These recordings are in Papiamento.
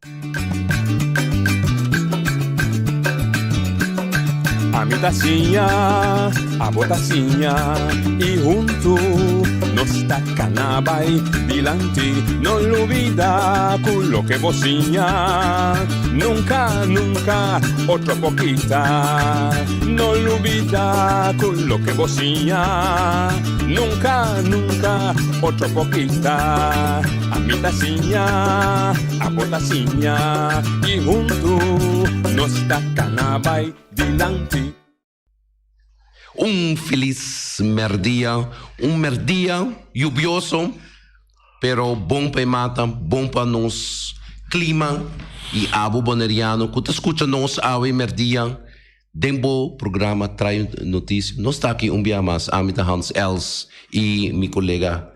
Ami ta siña, abo ta siña y huntu nos ta cana bay dilanti. No lubida cu loke bo siña nunca, nunca otro por kita. No lubida cu loke bo siña nunca, nunca otro por kita. Ami ta siña, abo ta siña y huntu nos ta cana bay dilanti. Un felis merdia, un merdia yubioso, pero bon pa e mata, bon pa nos clima y abo Boneriano cu ta scucha nos awe merdia den bo programa Trae Noticia. Nos ta aki un bia mas, ami ta Hans Els y mi colega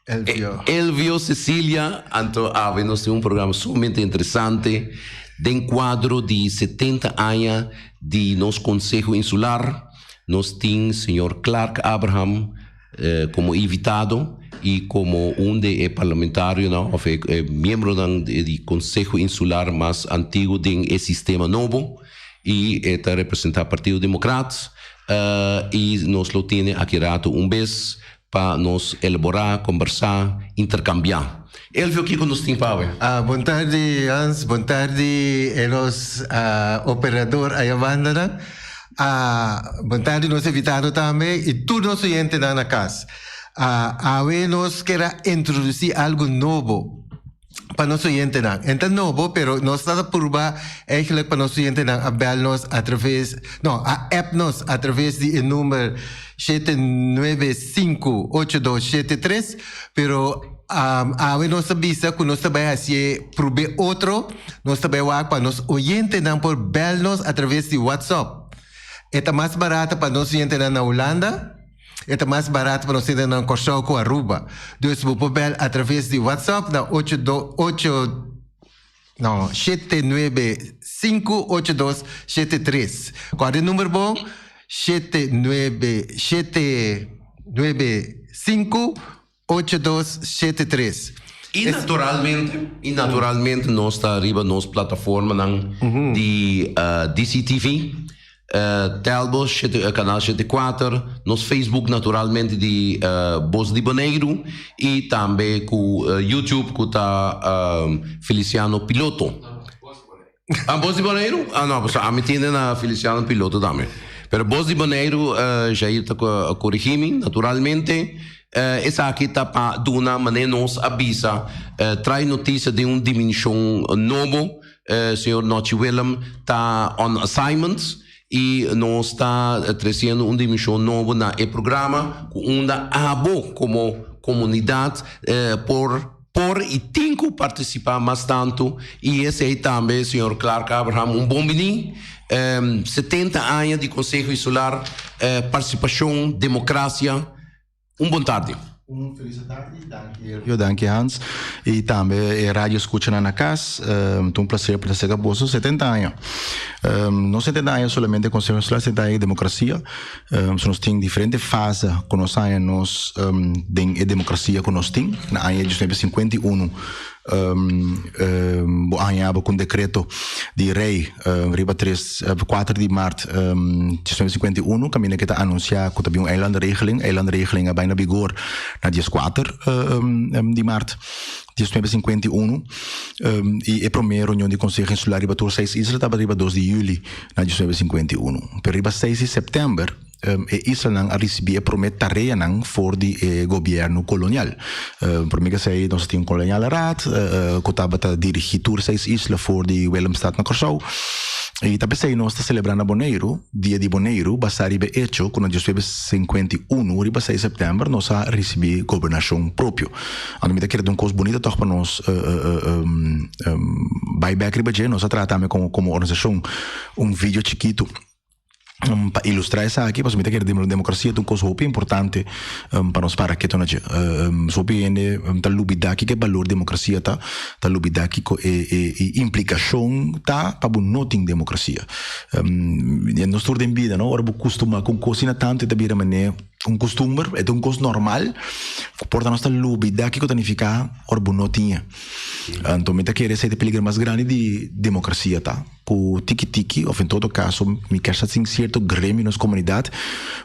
Elvio. Elvio Cecilia, anto awe nos tin un programa sumamente interesante den cuadro di 70 aña di nos Conseho Insular. Nos tin señor Clark Abraham eh, como invitado y como un de e parlamentarionan of e, e miembronan di, di Conseho Insular mas antiguo den e sistema nobo y e ta representa Partido Democrat. Eh, y nos lo tene aki rato un bes Pa nos elaborá, kombersá, interkambiá. Elvio, kiko nos tin pa awe? Bon tardi Hans, bon tardi e nos operador aya banda nan. Bon tardi nos invitado tambe y tur nos oyentenan na kas. Awe nos ker a introdusí algu nobo pa nos oyentenan. En ta nobo, pero nos ta purba eigenlijk pa nos oyentenan a bel nos a traves, no, a app nos a traves di e number 7958273, pero um, awe nos ta bisa ku nos ta bai hasié prube otro, nos ta bai wak pa nos oyentenan por bel nos a traves di WhatsApp. E ta mas barato pa nos oyentenan na Hulanda. E ta mas barato pa nos hende na Kòrsou ku Aruba. Dus bo por bèl atraves di WhatsApp na ocho do ocho no 7958273. Kòrda e number bon, 79 795 8273. I naturalmente, i naturalmente nos ta riba nos plataformanan di DCTV, Telbo shete kanal 74, nos Facebook naturalmente di Bos di Boneiru i tambe ku YouTube ku ta Feliciano Piloto. Ah, Bos di Boneiru? Ah, no, pasobra ami tende na Feliciano Piloto tambe. Pero Bos di Boneiru, Jair ta corigi mi, naturalmente. Esaki ta pa duna manera nos a bisa, trae noticia den un dimension nobo. Señor Nochi Willem ta on assignment y nos ta treciendo un dimension nobo na e programa cu unda abo como comunidad por Por i tin ku partisipá mas tantu i esei tambe señor Clark Abraham un bon biní. 70 aña di Konseho Insular, partisipashon, demokrasia. Un bon tardi. Un felis tardi, danki Elvio, danki Hans i tambe e radio skuchanan na kas. Ta un plaser pa ta serka boso. 70 aña. No 70 aña solamente Konseho Insular, 70 aña di demokrasia. So nos tin diferente fase ku nos haña nos den e demokrasia ku nos tin. Na aña diesnuebe sinkuenta i unu bo a haña bo ku un dekreto di rei riba tres kuater di mart diesnuebe sinkuenta i unu kaminda ke ta anunsiá ku ta bin un eilandenregeling. Eilandenregeling a bai na vigor na dieskuater di mart diesnuebe sinkuenta i unu i e promé reunion di Konseho Insular riba tur seis isla tabata riba dos di yüli na diesnuebe sinkuenta i unu. Pero riba seis di sèptèmber e islanan a risibí e promé tareanan for di e gobièrnu kolonial. Promé ku esei nos a tin un koloniale raad ku tabata dirigí tur seis isla for di Willemstad na Kòrsou. I ta p'esei nos ta selebrá na Boneiru Dia di Boneiru basá riba e echo ku na diesnuebe sinkuenta i unu riba seis sèptèmber nos a risibí gobernashon propio. Anto mi ta kere ta un kos bunita tòg pa nos bai bèk riba dje. Nos a traha tambe komo komo organisashon un video chikitu pa ilustrá esaki pasobra mi ta kere demokrasia ta un kos hopi importante pa nos para ketu na dje. Hopi hende ta lubidá kiko e balor demokrasia ta, ta lubidá kiko e e implikashon ta pa bo no tin demokrasia. Nos tur den bida no ora bo kustumá ku un kos asina tantu e ta bira manera. Un kustumber, e ta un kos normal, ku por ta nos ta lubida kiko ta nifiká ora bo no tin e. Anto mi ta kere esei ta e peliger mas grandi di demokrasia ta ku tiki tiki òf en todo kaso mi kier sa tin sierto gremio nos komunidat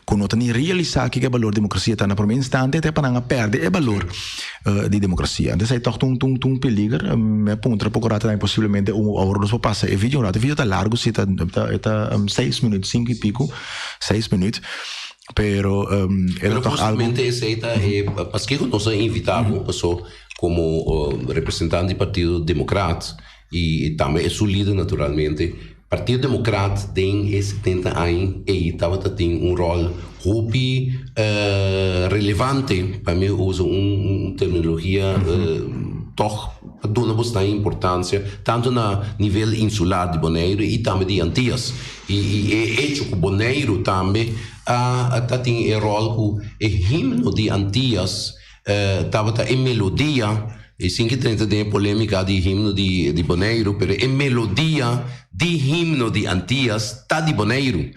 ku no ta ni realisá kiko e balor demokrasia ta na promé instante te pa nan a pèrdè e balor di demokrasia. Anto esei tòg ta un ta un peliger. Mi a puntra poko rato tambe posiblemente un awor nos por pasa e video un rato. E video ta largu si ta ta seis minüt sinku i piku seis minüt. Pero e Pero ta tòg algu. justamente esei ta e paskiko nos a invitá bo paso komo representante di Partido Demokrat i tambe e su lider naturalmente. Partido Demokrat den e 70 aña ei tabata tin un ròl hopi relevante, pa mi usa un terminologia tòg pa duna bosnan importansia tantu na nivel insular di Boneiru i tambe di Antias. I e echo ku Boneiru tambe a ta tin e ròl ku e himno di Antias tabata e melodia, i sin ki drenta den e polémika di himno di Boneiru, pero e melodia di himno di Antias ta di Boneiru.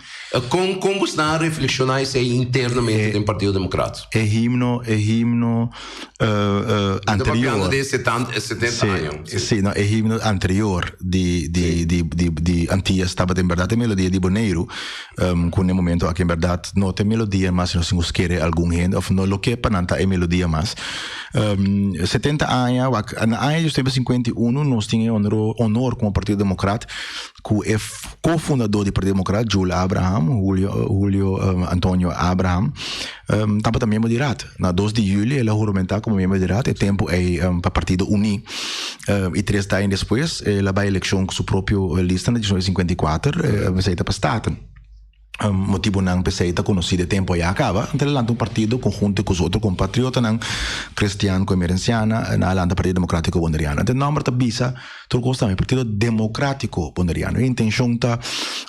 Kon kon bo sta reflekshoná esei internamente den Partido Demokrat? E himno, e himno Mi ta papiando anterior. di e 70 aña. Sí, sí, no, e himno anterior di di di di di Antias tabata en bèrdat e melodia di Boneiru. Ku n'e momento aki en bèrdat no ta e melodia mas, nos tin ku skere algun hende òf no loke pa nan ta e melodia mas. 70 aña, wak, na aña 1951 nos tin e honor komo Partido Demokrat ku e kofundadó di Partido Demokrat, Jul Abraham, Julio, Julio Antonio Abraham, tabata miembro di Raad. Na 2 di juli el a huramentá komo miembro di Raad, e tempu ei pa Partido Uní. I tres daña despues el a bai elekshon ku su propio lista na 1954, esei ta pa Staten. Motibunan p'esei ta konosí de tempu ayá kaba. Anto el a lanta un partido konhunto ku su otro kompatriotanan, Christian ku Emerenciana, nan a lanta Partido Demokratiko Boneriano. Anto e nòmber ta bisa tur kos tambe, Partido Demokratiko Boneriano. E intenshon ta,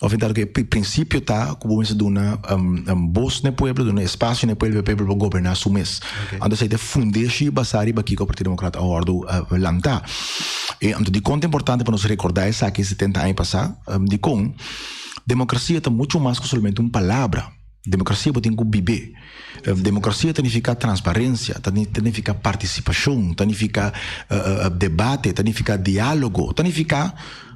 òf en tal ke e prinsipio ta ku bo mester duna bos na e pueblo, duna espasio na e pueblo pa e pueblo por goberná su mes. Anto esei ta e fundeshi basá riba kiko Partido Demokrat a wòrdu lantá. I anto dikon ta importante pa nos rekordá esaki 70 aña pasá? Dikon? Demokrasia ta mucho mas ku solamente un palabra. Demokrasia bo tin ku bib'é. Demokrasia ta nifiká transparensia, ta nifiká partisipashon, ta nifiká debate, ta nifiká diálogo, ta nifiká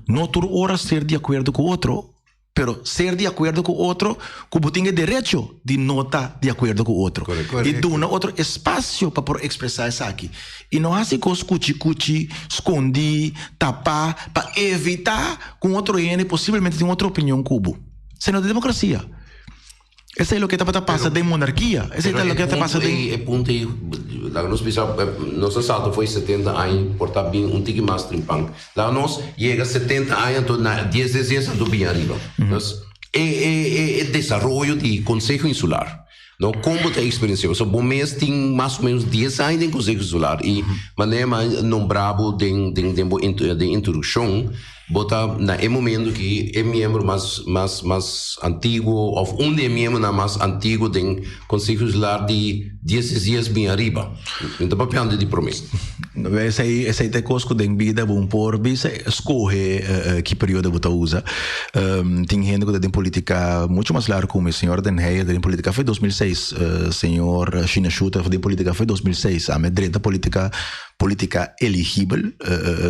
no tur ora ser di akuerdo ku otro, pero ser di akuerdo ku otro ku bo tin e derecho di no ta di akuerdo ku otro. I duna otro espasio pa por ekspresá esaki. I no hasi kos kuchi kuchi, skondí, tapá, pa evitá ku un otro hende posiblemente tin otro opinion ku bo. Esei no ta demokrasia. Esei loke tabata pasa den monarkia. Esei ta loke ta pasa den. E punto ei, laga nos bisa, nos a salta for e 70 aña, por ta bin un tiki mas trimpan. Laga nos yega 70 aña anto na dies dies dies anto bin ariba. Dus e e e desaroyo di Konseho Insular. No, kon bo ta eksperensiá? Pasobra bo mes tin mas o ménos dies aña den Konseho Insular i manera mi a nombrá bo den den den bo den introdukshon, bo ta na e momento aki e miembro mas mas mas antiguo òf un di e miembronan mas antiguo den Konseho Insular di dies dies dies bin ariba. Mi ta papiando di promé. Esei esei ta e kos ku den bida bo por bisa skohe ki periodo bo ta usa. Tin hende ku ta den politika mucho mas largu ku mi. Señor Den Heyer ta den politika for 2006. Señor Shina Schutter ta den politika for 2006. Ami a drenta politika politika eligibel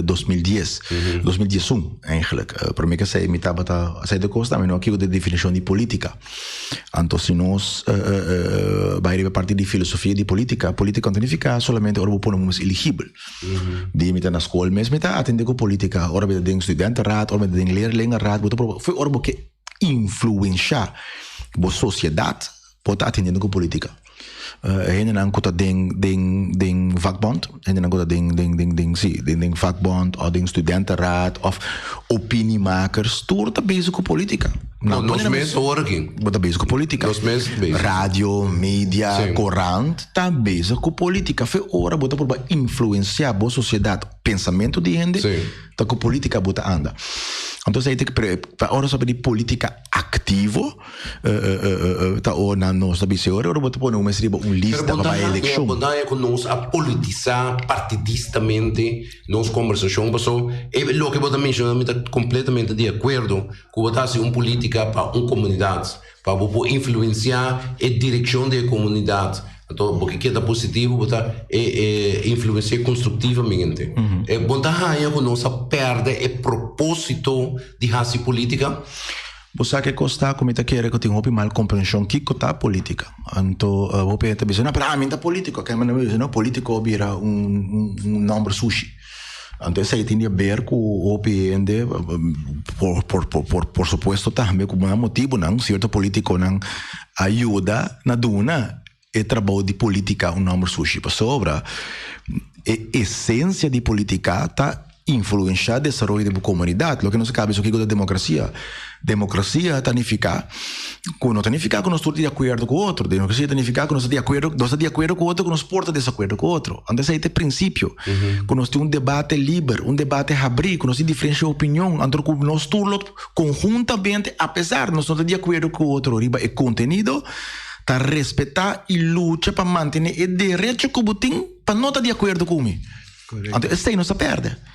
2010, 2011 eigenlijk. Prome ku esei mi tabata esei ta e kos tambe no kiko ta e definishon di politika. Anto si nos bai riba e parti di filosofia di politika, politika no ta nifiká solamente ora bo pone bo mes eligibel. Di mi ta na skol mes mi ta atende ku politika, ora mi ta den studentenraad, ora mi ta den leerlingenraad, bo ta proba, ora bo ke influenshá bo sosiedat, bo ta atendiendo ku politika. Hendenan ku ta den den den vakbond, hendenan ku ta den den den den si den den vakbond òf den studentenraad òf opiniemakers, tur ta bezig ku politika. No, nos mes awor aki. Bo ta bezig ku politika. Nos mes bezig. Radio, media, Sí. korant ta bezig ku politika. Fe ora bo ta proba influensiá bo sosiedat, pensamentu di hende, Sí. ta ku politika bo ta anda. Entonces ei ta pa ora nos papia di politika aktivo, Ta ora nos ta bisa ora bo ta pone un mes riba un lista pa bai elekshon. Pero bo ta haña ku nos a politisá partidistamente nos kombersashon paso e loke bo ta menshoná mi ta kompletamente di akuerdo ku bo ta hasi un polítika pa un komunidat pa bo por influensiá e direkshon di e komunidat. Anto bo ke keda positivo bo ta influencia constructivamente. Bo ta haña ku nos a pèrdè e propósito di hasi polítika? Bo sa ke kos ta ku mi ta kere ku tin hopi mal komprenshon kiko ta polítika. Anto hopi hende ta bisa, no pero ami ta polítiko. Ke manera mi bisa, no polítiko a bira un nòmber sushi. Anto esei tin di haber ku hopi hende por por por por supuesto tambe ku nan motibunan sierto polítikonan a yuda na duna e trabou di polítika un nòmber sushi pasobra e esensia di polítika ta influenshá desaroyo di bo komunidat. Loke nos a kaba bisa kiko ta demokrasia. Demokrasia ta nifiká ku no ta nifiká ku nos tur ta di akuerdo ku otro. Demokrasia ta nifiká ku nos ta di akuerdo, nos ta di akuerdo ku otro ku nos por ta desakuerdo ku otro. Anto esei ta e prinsipio. Ku nos tin un debate liber, un debate habrí, ku nos tin diferensia di opinion, anto ku nos tur lo konhuntamente apesar nos no ta di akuerdo ku otro riba e kontenido, ta respetá i lucha pa mantené e derecho ku bo tin pa no ta di akuerdo ku mi. Anto esei nos a pèrdè.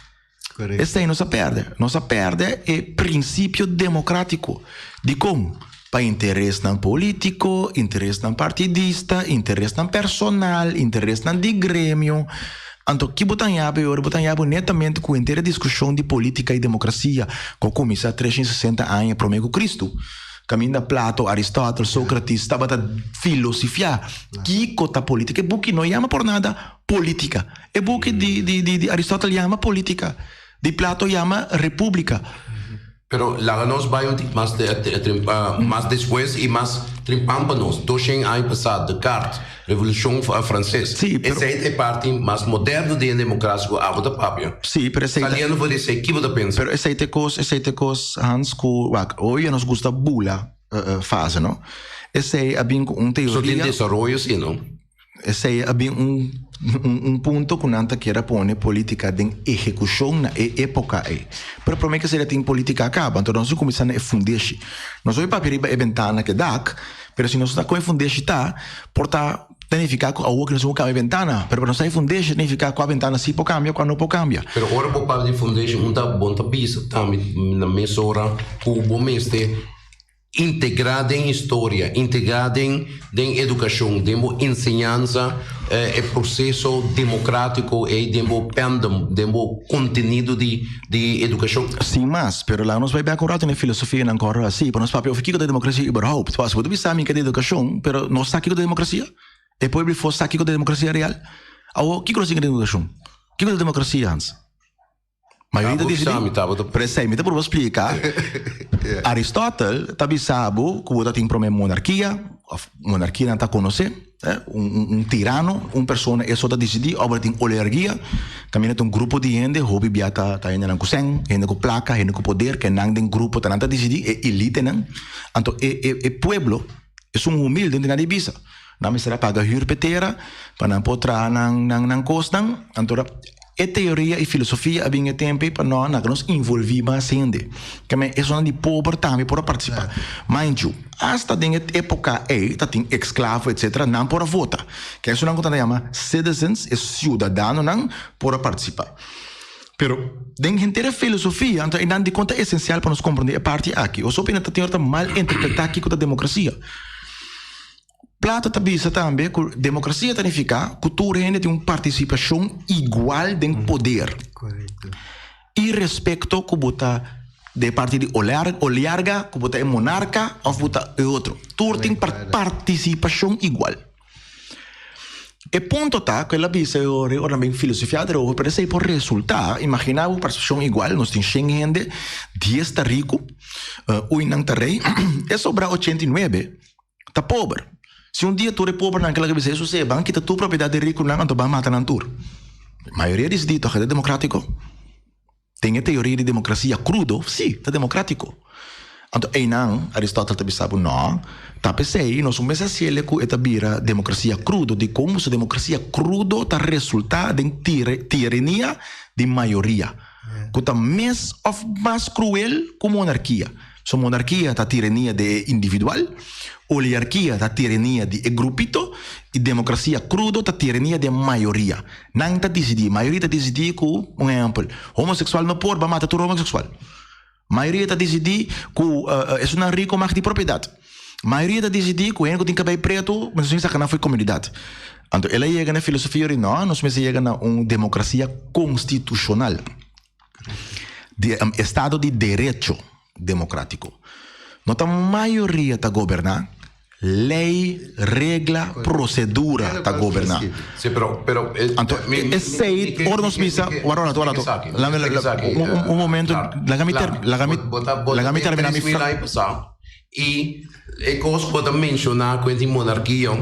Esei nos a pèrdè. Nos a pèrdè e prinsipio demokratiko. Dikon? Pa interesnan polítiko, interesnan partidista, interesnan personal, interesnan di gremio. Anto ki bo ta haña bo ora? Bo ta haña bo netamente ku henter e diskushon di polítika i demokrasia ku a kuminsá 360 aña promé ku Kristu, kaminda Plato, Aristotel, Sókrates tabata filosofiá kiko ta polítika. E buki no yama por nada Politica. E buki di di di di Aristotle yama politica, di Plato yama republica. Pero laga nos bai un tik mas mas despues y mas trimpan pa nos. Doshen aña pasa, Descartes, Revolucion Frances. Sí, pero. Esey ta e parti mas moderno di e democracia cu abo ta papia. Sí, pero esey ta. Saliendo for di esey, ki bo ta pensa? Pero esey ta e cos, esey ta e cos, Hans, cu wak, hoy nos gusta bula fase, no? Esey a bin cu un teoria. So tin desaroyo si, no? Esei a bin un un punto ku nan ta kier a pone politika den ehekushon na e epoka ei. Pero prome ke esei tin politika a kaba, anto nos a kuminsá na e fundeshi. Nos hopi papia riba e bentana ku e dak, pero si nos ta kon e fundeshi ta, por ta ta nifiká ku awor ku nos tin ku kambia e bentana, pero pa nos ta e fundeshi ta nifiká kua bentana si por kambia, kua no por kambia. Pero ora bo papia di fundeshi un ta bon ta bisa tambe na mesora ku bo mester Integrá den historia, integrá den den edukashon, den bo enseñansa e proseso demokratiko ei den bo pèndem, den bo kontenido di di edukashon. Sin mas, pero laga nos bai bèk un ratu na e filosofianan ku ora si pa nos papia over kiko ta demokrasia überhaupt. Pasobra bo ta bisa mi ke ta edukashon, pero nos sa kiko ta demokrasia? E pueblo di for sa kiko ta demokrasia real? Awor, kiko nos tin ku den edukashon? Kiko ta demokrasia, Hans? Mayoria ta disidí. Pero esei mi ta proba splika. Aristotle ta bisa bo ku bo ta tin promé monarkia, òf monarkia nan ta konosé, un tirano, un persona e so ta disidí, òf bo ta tin oligarkia, kaminda ta un grupo di hende, hopi bia ta hendenan ku sèn, hende ku plaka, hende ku poder, ke nan den grupo ta nan ta disidí, e elitenan. Anto e pueblo, esun humilde, no tin nada di bisa. Nan mester a paga hür p'e tera pa nan por traha nan kosnan. Anto e teoria i filosofia a bin e tempu ei pa no na nos involví mas hende. Keme esunnan di pober tambe por a partisipá. Mind you, asta den e époka ei ta tin eksklavo etsetera, nan por a vota. Ke esunnan ku ta yama citizens, e siudadanonan por a partisipá. Pero den henter e filosofia, anto einan dikon ta esensial pa nos komprondé e parti aki. Oso pina ta tin ora ta mal interpretá kiko ta demokrasia. Plato ta bisa tambe ku demokrasia ta nifiká ku tur hende tin un partisipashon igual den poder. Irespekto ku bo ta den parti di oliarga, ku bo ta e monarka òf bo ta e otro. Tur tin partisipashon igual. E punto ta ku el a bisa e ora, ora nan bin filosofiá derover, pero esei por resultá, imaginá bo partisipashon igual, nos tin shen hende, dies ta riku, uinan ta rei, e sobrá 89. Ta pober. Si un dia tur e pobernan ke laga bisa Hesus e ban kita tur propiedat di rikunan anto ban mata nan tur. Mayoria disidí toch e ta demokratiko? Den e teoria di demokrasia krudo, si, ta demokratiko. Anto einan Aristotel ta bisa bo no, ta p'esei nos no mester hasiel ku e ta bira demokrasia krudo. Dikon? Pasobra demokrasia krudo ta resultá den tirania di mayoria, ku ta mes òf mas kruel ku monarkia. So monarkia ta tirania di e individual, oligarkia ta tirania di e grupito i demokrasia krudo ta tirania di e mayoria. Nan ta disidí, mayoria ta disidí ku, un ehèmpel, homoseksual no por, ba mata tur homoseksual. Mayoria ta disidí ku esunnan riku mag di propiedat. Mayoria ta disidí ku hende ku tin kabei pretu mester sin saka nan for e komunidat. Anto el a yega na e filosofia di no, nos mester yega na un demokrasia konstitushonal. Di estado di derecho demokratiko. No ta mayoria ta goberná, lei, regla, prosedura ta goberná. Sí, pero, pero, Anto esei ora nos bisa, wara un rato, wara un rato, un un momento, laga mi ter, laga mi, laga mi terminá mi fra. I e kos ku bo ta menshoná ku e monarkia,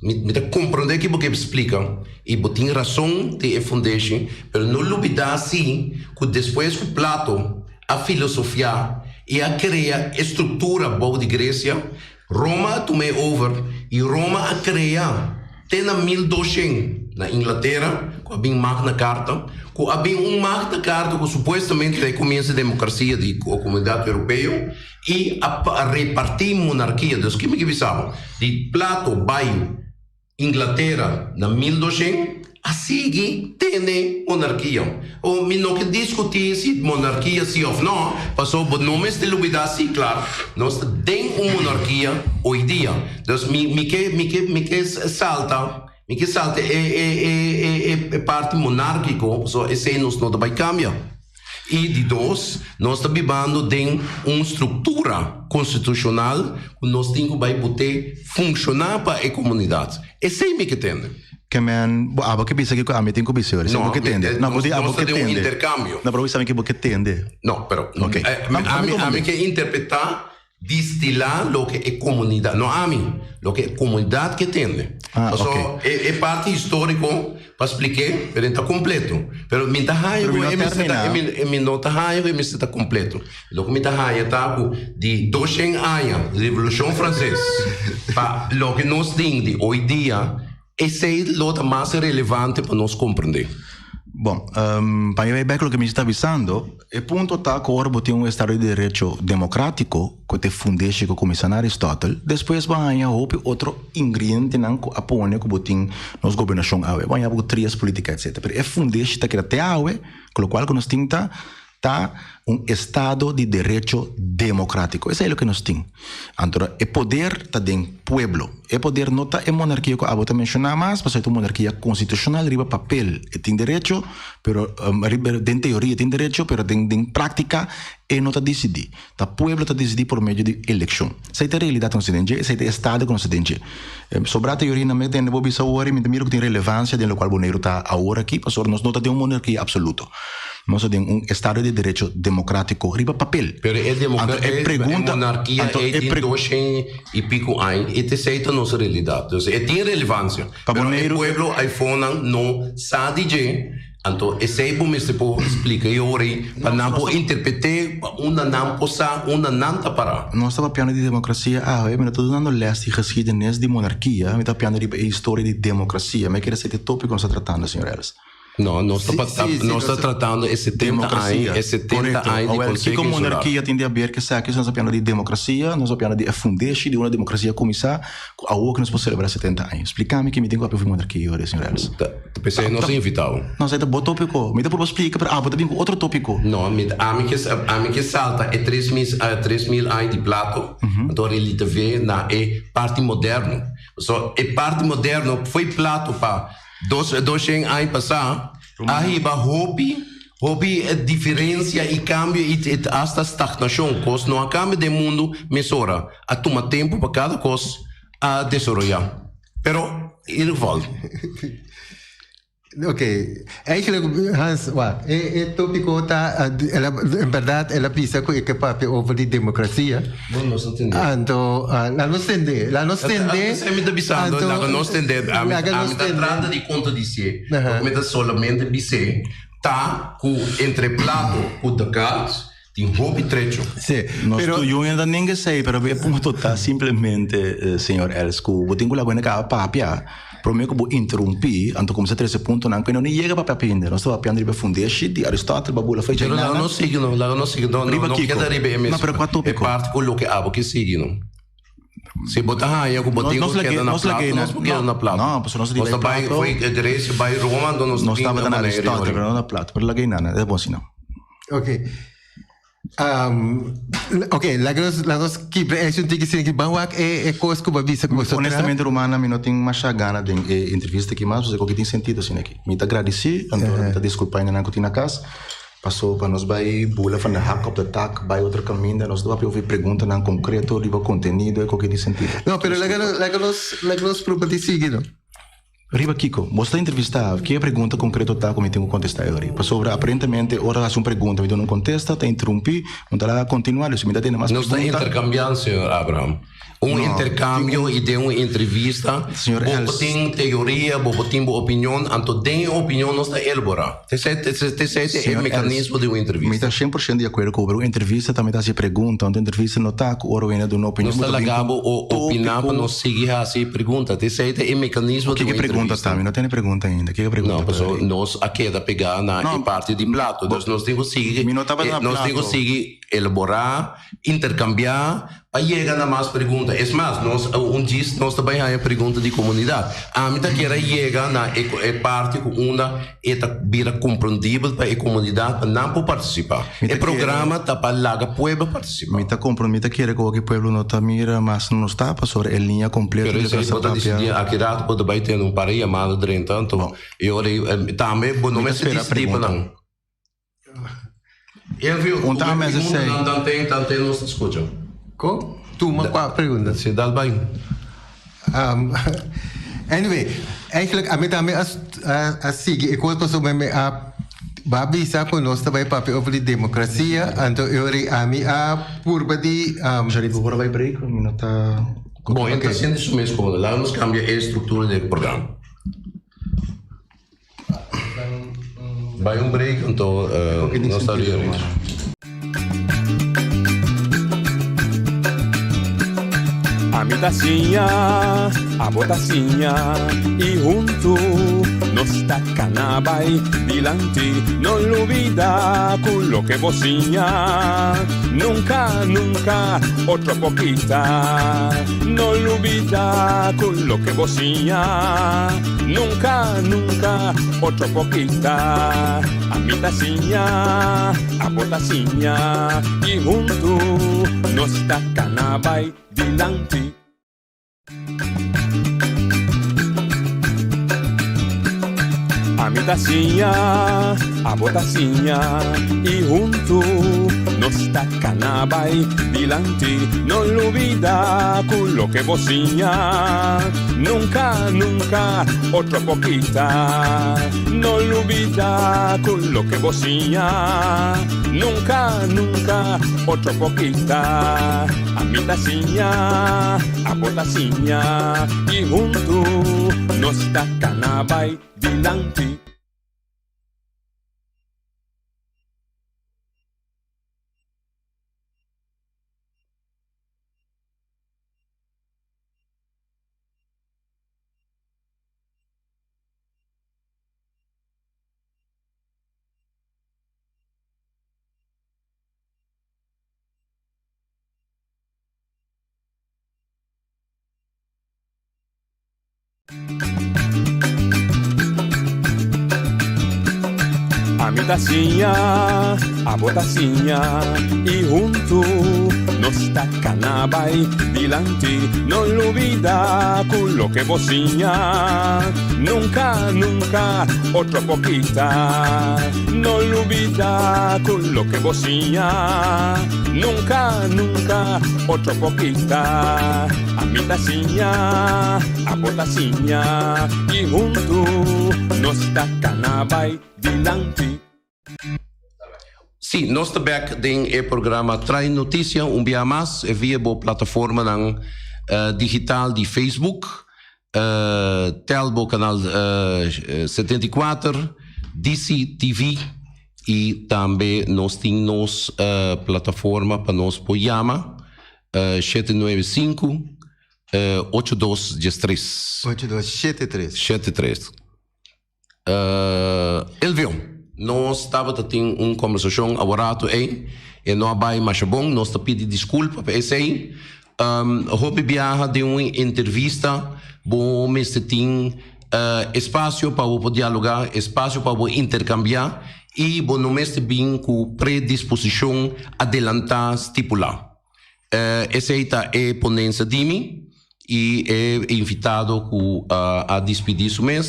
mi ta komprondé ke bo ke splika i bo tin rason den e fundeshi, pero no lubidá si ku despues ku Plato a filosofiá i a krea e struktura bou di Gresia, Roma a tuma e over i Roma a krea te na 1200 na Inglatera ku a bin Magna Carta, ku a bin un Magna Carta ku supuestamente ta e komienso di demokrasia di komunidat europeo i a repartí monarkia. Dus ki mi ke bisa bo? Di Plato bai Inglatera na 1200 a sigui tene monarkia. O mi no ke diskutí si monarkia si òf no, pasobra bo no mester lubidá si klar nos ta den un monarkia hoy dia. Dus mi mi ke mi ke mi ke salta mi ke salta e e e e parti monárkiko pasobra esei nos no ta bai kambia. I di dos, nos ta bibando den un struktura konstitushonal ku nos tin ku bai bot'é funshoná pa e komunidat. Esei mi ke tende. Ke men, bo abo ke bisa kiko ami tin ku bisa ora. Esei bo ke tende. No, bo di abo ke tende. Nos ta den un interkambio. No, pero bo bisa mi ke bo ke tende. No, pero ami ke interpretá Distilá loke e komunidat, no ami, loke e komunidat ke tende. Ah, Paso ok. e e parti históriko pa splik'é, pero e ta kompleto. Pero mi ta haña Pero ku mi no e mester ta, terminá. e mi e mi no ta haña ku e mester ta kompleto. Loke mi ta haña ta ku di doshen aña Revolushon Franses pa loke nos tin di hoy dia, esei lo ta mas relevante pa nos komprendé. Bon, pa mi bai bek loke mi ta bisando, e punto ta ku ora bo tin un estado di derecho demokratiko ku ta e fundeshi ku kuminsá na Aristotle, despues bo a haña hopi otro ingrientenan ku a pone ku bo tin nos gobernashon awe. Bo a haña bo trias politika etcetera. Pero e fundeshi ta keda te awe, ku lokual ku nos tin ta Ta un estado di derecho democratico. Esey loke nos tin. Anto e poder ta den pueblo. E poder no ta e monarkia cu abo ta menciona mas, pasobra e ta un monarkia constitucional riba papel. E tin derecho, pero riba den teoria e tin derecho, pero den den practica e no ta dicidi. Ta pueblo ta dicidi por medio di eleccion. Esey ta e realidad cu nos tin den dje, esey ta e estado cu nos ta den dje. Sobra teoria nan mester tende bo bisa awor y mi ta mira cu tin relevancia den locual Boneiru ta awor aki, pasobra nos no ta den un monarkia absoluto. Nos ta den un estado di derecho democratico riba papel. Pero e Anto e e pregunta, monarkia anto ei e tin pre 200 y pico aña y t'esei ta nos realidad. Dus e tin relevancia. Pa Pero e Boneiru pueblo aifonan no sa di dje, anto esei bo mester por splica e ora ei pa nan por interprete pa unda nan por sa unda nan ta para. Nos ta papiando di democracia awe, mi no ta dunando les di geschiedenis di monarkia, mi ta papiando riba e historia di democracia. Mi a kere esei ta e topico nos ta tratando, señor Ellis. No, nos ta Sí, pa sí, sí, nos ta nos tratando e 70 aña, Democracia. e 70 Correcto. aña di Awel, Consejo kiko Insular. monarkia tin di haber ku esaki? Nos ta papiando di democracia, nos ta papiando di e fundeshi di unda democracia kuminsá, ku awor ku nos por selebrá 70 aña. Splika mi ke mi tin ku papia over monarkia ahora, señor Ellis. Ta p'esei nos a invitá bo. No, esei ta bo tópiko. Mi ta purba splika, pero abo ta bin ku otro tópiko. No, mi ta, ami ke, ami ke salta e 3000, 3000 aña di Plato, anto relativé na e parti moderno. Pasobra e parti moderno foi Plato pa Dos doshen aña pasá a hiba hopi hopi diferensia i kambio i asta stagnashon. Kos no a kambia den mundu mesora. A tuma tempu pa kada kos a desaroyá. Pero in ieder geval. Oké, eigenlijk Hans, wak, e, e tópiko ta, el a, en bèrdat el a bisa ku e ke papia over di demokrasia. Bo no sa tende. Anto, la nos tende, la nos tende. Esei mi ta bisando, Anto, laga nos tende. Ami, laga nos ami ta tende. trata di kontradisé. Aha. Loke mi ta solamente bis'é ta ku entre Plato ku Descartes tin hopi trecho. Sí, Nos pero tu junior ta nenga esei, pero e punto ta simplemente, señor Els, ku bo tin ku laga hende kaba papia. Prome ku bo interumpí, anto kuminsá trese puntonan ku e no ni yega pa papia ainda. Nos ta papiando riba e fundeshi di Aristotle, pa bula fecha Pero laga ainda. nos sigui no, laga nos sigui. No, no, Riba no kiko? keda riba e No, mes pero kua e tópiko? parti ku loke abo ke sigui no. Si bo ta haña ku bo Nos, tin nos ku lag'é, keda na nos lag'é Plato, na, nos por keda no, na Plato. no, pasobra nos Nos riba ta e bai Plato. foi Grecia, bai Roma, anto nos Nos bin tabata na na Bonaire Aristotle, ori. pero no na Plato. Pero lag'é na, e ta bon asina. Oké. Um, ok, laga nos, laga nos kibra e un tiki sin ban wak e, e kos ku bo bisa ku bo so Honestamente, Romana, mi no tin masha gana den e entrevista aki mas, pasobra ku tin sentido asina aki. Mi ta gradisí, anto mi ta diskulpá hendenan ku tin na kas, paso pa nos bai bula van de hak op de tak, bai otro kaminda, nos ta papia over preguntanan konkreto riba kontenido e koke tin sentido. No, pero laga nos, laga nos, laga nos proba di sigui no. Riba kiko? Bo sta entrevistá, ke pregunta konkreto ta ku mi tin ku kontestá e ora? Pasobra aparentemente ora hasi un pregunta mi duna un kontesta, ta interumpí, no ta laga kontinuá, dus mi ta tene mas Nos ta pregunta. interkambiando, señor Abraham. Un No, interkambio i den un entrevista Señor bo por Els. tin teoria, bo por tin bo opinion, anto den e opinion nos ta elaborá. T'esei t'esei ta e Señor Els, mekanismo di un mi entrevista. ta 100% di akuerdo ku bo, pero un entrevista tambe ta hasi pregunta, un entrevista no ta ku ora wende duna opinion, Nos bo ta ta bin laga ku bo un opiná pa tópiko. nos sigui hasi pregunta. T'esei ta e mekanismo di Kiko un e pregunta entrevista. ta? Mi no tene pregunta ainda. Kiko e pregunta No, ta? pasobra nos a keda pegá na e No, parti di plato. bo, Dus nos tin ku sigui, mi no tabata na nos tin ku plato. sigui elaborá, interkambiá pa yega na mas pregunta. Es mas, nos un djis nos ta bai haña pregunta di komunidat. Ami ta kier a yega na e e parti ku unda e ta bira komprondibel pa e komunidat pa nan por partisipá. Mi E ta kere, programa ta pa laga pueblo partisipá. mi ta kompro, mi ta kere ku oki pueblo no ta mira mas nos ta pasobra e liña kompleto Pero di esei nos a bo ta papia. disidí aki rato bo ta bai tene un par di yamada drenta, anto Bon, e ora ei tambe bo no mi ta mester spera disidí pa pregunta. nan. Elvio, Un ta tuma e mester pregunta sei. nan tanten tanten nos ta skucha. Ko? Tuma kua pregunta? Si, dal bai. Um, anyway, eigenlijk ami tambe a, a, a sigui e kos pasobra mi a ba bisa ku nos ta bai papia over di demokrasia, anto e ora ei ami a purba di um, Sharif, bo por a bai break? Mi no ta. Bon, e ta Ok. sinti su mes komodo. Laga nos kambia e struktura di e programa. Bai un break anto nos ta rearrange. Ami ta siña, abo ta siña y huntu nos ta cana bai dilanti. No lubida cu loke bo siña nunca, nunca otro por kita. No lubida cu loke bo siña nunca, nunca otro por kita. Ami ta siña, abo ta siña y huntu nos ta cana bai dilanti. Ami ta siña, abo ta siña y huntu nos ta cana bai dilanti. No lubida cu loke bo siña nunca, nunca otro por kita. No lubida cu loke bo siña nunca, nunca otro por kita. Ami ta siña, abo ta siña y huntu nos ta cana bai dilanti. Ami ta siña, abo ta siña y huntu nos ta cana bai dilanti. No lubida cu loke bo siña nunca, nunca otro por kita. No lubida cu loke bo siña nunca, nunca otro por kita. Ami ta siña, abo ta siña y huntu nos ta cana bai dilanti. Sí, nos ta bek den e programa Trae Noticia un bia mas via bo plataformanan digital di Facebook, tel bo kanal 74, DCTV y tambe nos tin nos plataforma pa nos por yama 795 8213. 8273. 73. Elvio, nos tabata tin un kombersashon aworato ei, e no a bai masha bon, nos ta pidi diskulpa pa esei. Hopi biaha den un entrevista bo mester tin. Espasio pa bo por dialogá, espasio pa bo interkambiá i bo no mester bin ku predisposishon adelantá stipulá. Esei ta e ponensia di mi i e invitado ku a dispidí su mes,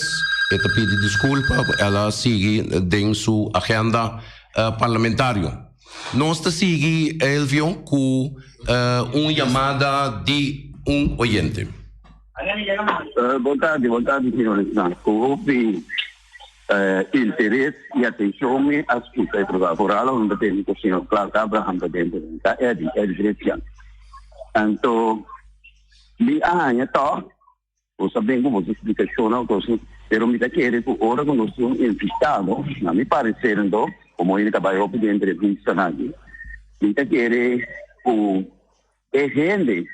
e ta pidi diskulpa, el a sigui den su agenda parlamentario. Nos ta sigui, Elvio, ku un yamada di un oyente. Bon tardi, bon tardi señoresnan. Ku hopi interes i atenshon mi a skucha e programa. Foral ora mi ta tende ku señor Clark Abraham ta dentro. Ta Eddie, Eddie Christian. Anto mi a haña tòg, bo sa ben ku boso splikashonnan ku boso, pero mi ta kere ku ora ku nos tin un invitado, na mi pareser anto, komo hende ta bai hopi den entrevistanan aki, mi ta kere ku e hende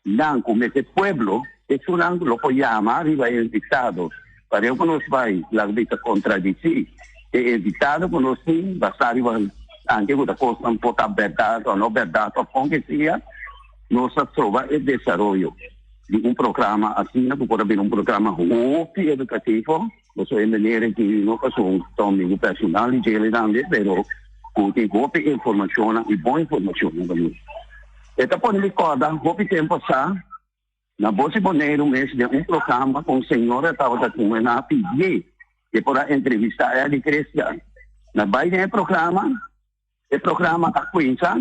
nan ku mester pueblo, esunnan lo por yama riba e invitado. Pareu ku nos bai laga bisa kontradisí e invitado ku nos tin basá riba anke ku ta kosnan por ta bèrdat o no bèrdat òf kon ke sea, nos ta stroba e desaroyo di un programa asina ku por a bira un programa hopi edukativo. Pasobra e manera ki no pasobra ta un amigu personal di djele tambe, pero ku tin hopi informashonnan i bon informashonnan pa nos. E ta pone mi kòrda hopi tempu pasá na Bos di Boneiru mes den un programa ku un señora tabata ku nan a pidié e por a entrevistá Eddie Christian. Na bai den e programa, e programa a kuminsá,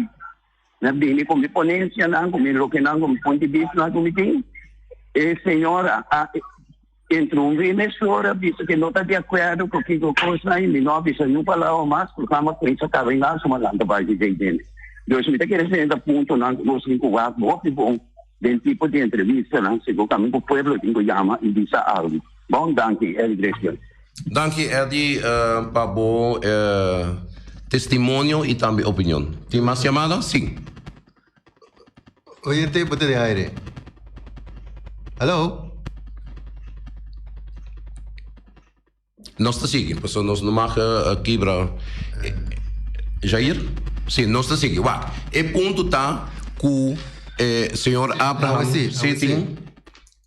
mi a bini ku mi ponencianan, ku mi lokenan, ku mi punto di bistanan ku mi tin. E señora a interrumpí mesora, bisa ku e no ta di akuerdo ku kiko kosnan i mi no a bisa niun palabra mas. Programa a kuminsá kaba i nan suma lanta bai di dei dende. Dus mi ta kere senta puntonan ku nos tin ku wak hopi bon den tipo di entrevistanan, segun ku pueblo tin ku yama i bisa algu. Bon, danki, Eddie Christian. Danki Eddie pa bo testimonio y tambe opinion. Tin mas yamada? Si. Oyente, bo ta den aire. Hallo? Nos ta sigui, pasobra nos no mag kibra. Jair? Si, nos ta sigui. Wak, e punto ta ku señor Abraham si tin.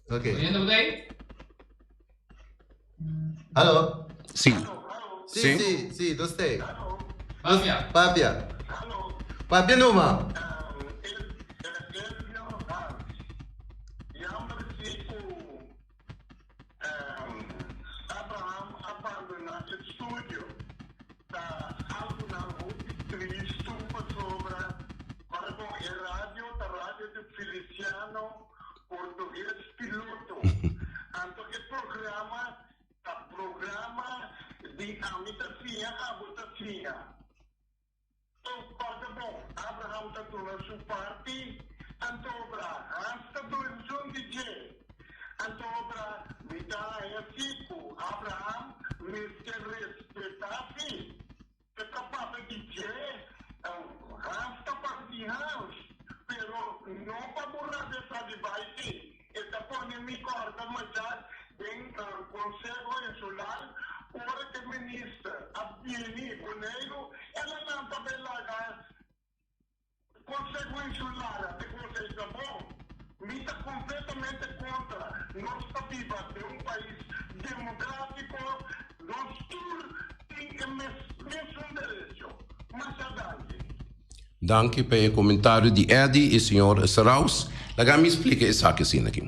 Oyente, bo ta ei? Hallo? Sí. Sí, sí, sí, nos te. Papia. Papia. Papia numa. Portugues piloto. Anto e programa ta programa di ami ta siña, abo ta siña. Toch corda bon, Abraham ta duna su parti, anto obra Hans ta duna esun di dje. Anto obra mi ta haña si cu Abraham mester respeta si. E ta papia di dje, Hans ta papia di Hans, pero no pa bo rabia sa di bai si. E ta pone mi corda majar den Conseho Insular ora cu e minister a bini Boneiru, el a lanta bay laga Conseho Insular a te conseho ta bon. Mi ta completamente contra. Nos ta biba den un pais democratico, nos tur tin e mesun derecho. Masha danki. Danki pa e comentario di Eddy y señor Seraus. Laga mi splica esaki asina aki.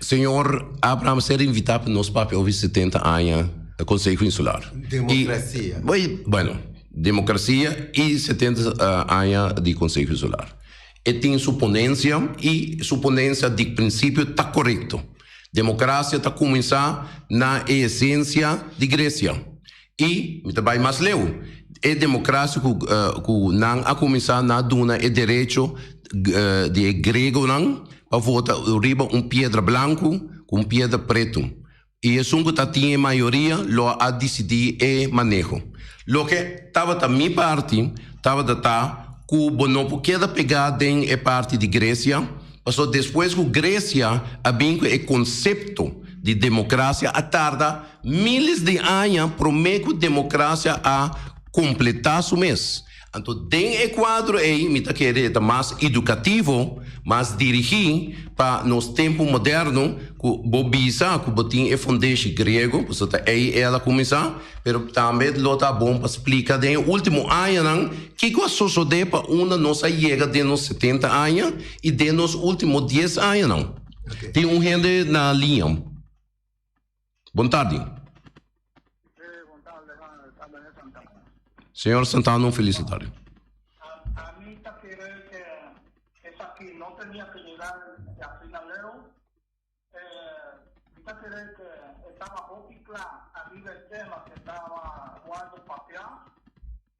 Señor Abraham ser invita pa nos papia over 70 aña Conseho Insular. Democracia. Y, bueno, Democracia y 70 aña di Conseho Insular. E tin su ponencia y su ponencia di principio ta corecto. Democracia ta cuminsa na e esencia di Grecia. Y mi ta bay mas leu, e democracia cu nan a cuminsa na duna e derecho di e Gregonan pa vota riba un piedra blanco cu un piedra preto. I esun ku ta tin e mayoria lo a disidí e maneho. Loke tabata mi parti tabata ta ku bo no por keda pegá den e parti di Gresia, pasobra despues ku Gresia a bin ku e konsepto di demokrasia a tarda miles di aña promé ku demokrasia a kompletá su mes. Anto den e kuadro ei mi ta kere e ta mas edukativo, mas dirigí pa nos tempu moderno ku bo bisa ku bo tin e fundeshi griego, pasobra ta ei el a kuminsá, pero tambe lo ta bon pa splika den e último añanan kiko a sosodé pa unda nos a yega den nos setenta aña i den nos último dies añanan. Tin un hende na liña. Bon tardi. Señor Santana un feliz tardi. A mi ta kere que esaki no tenia que llegar de asina leu. Mi ta kere que estaba hopi cla ariba e tema que estaba wordo papia,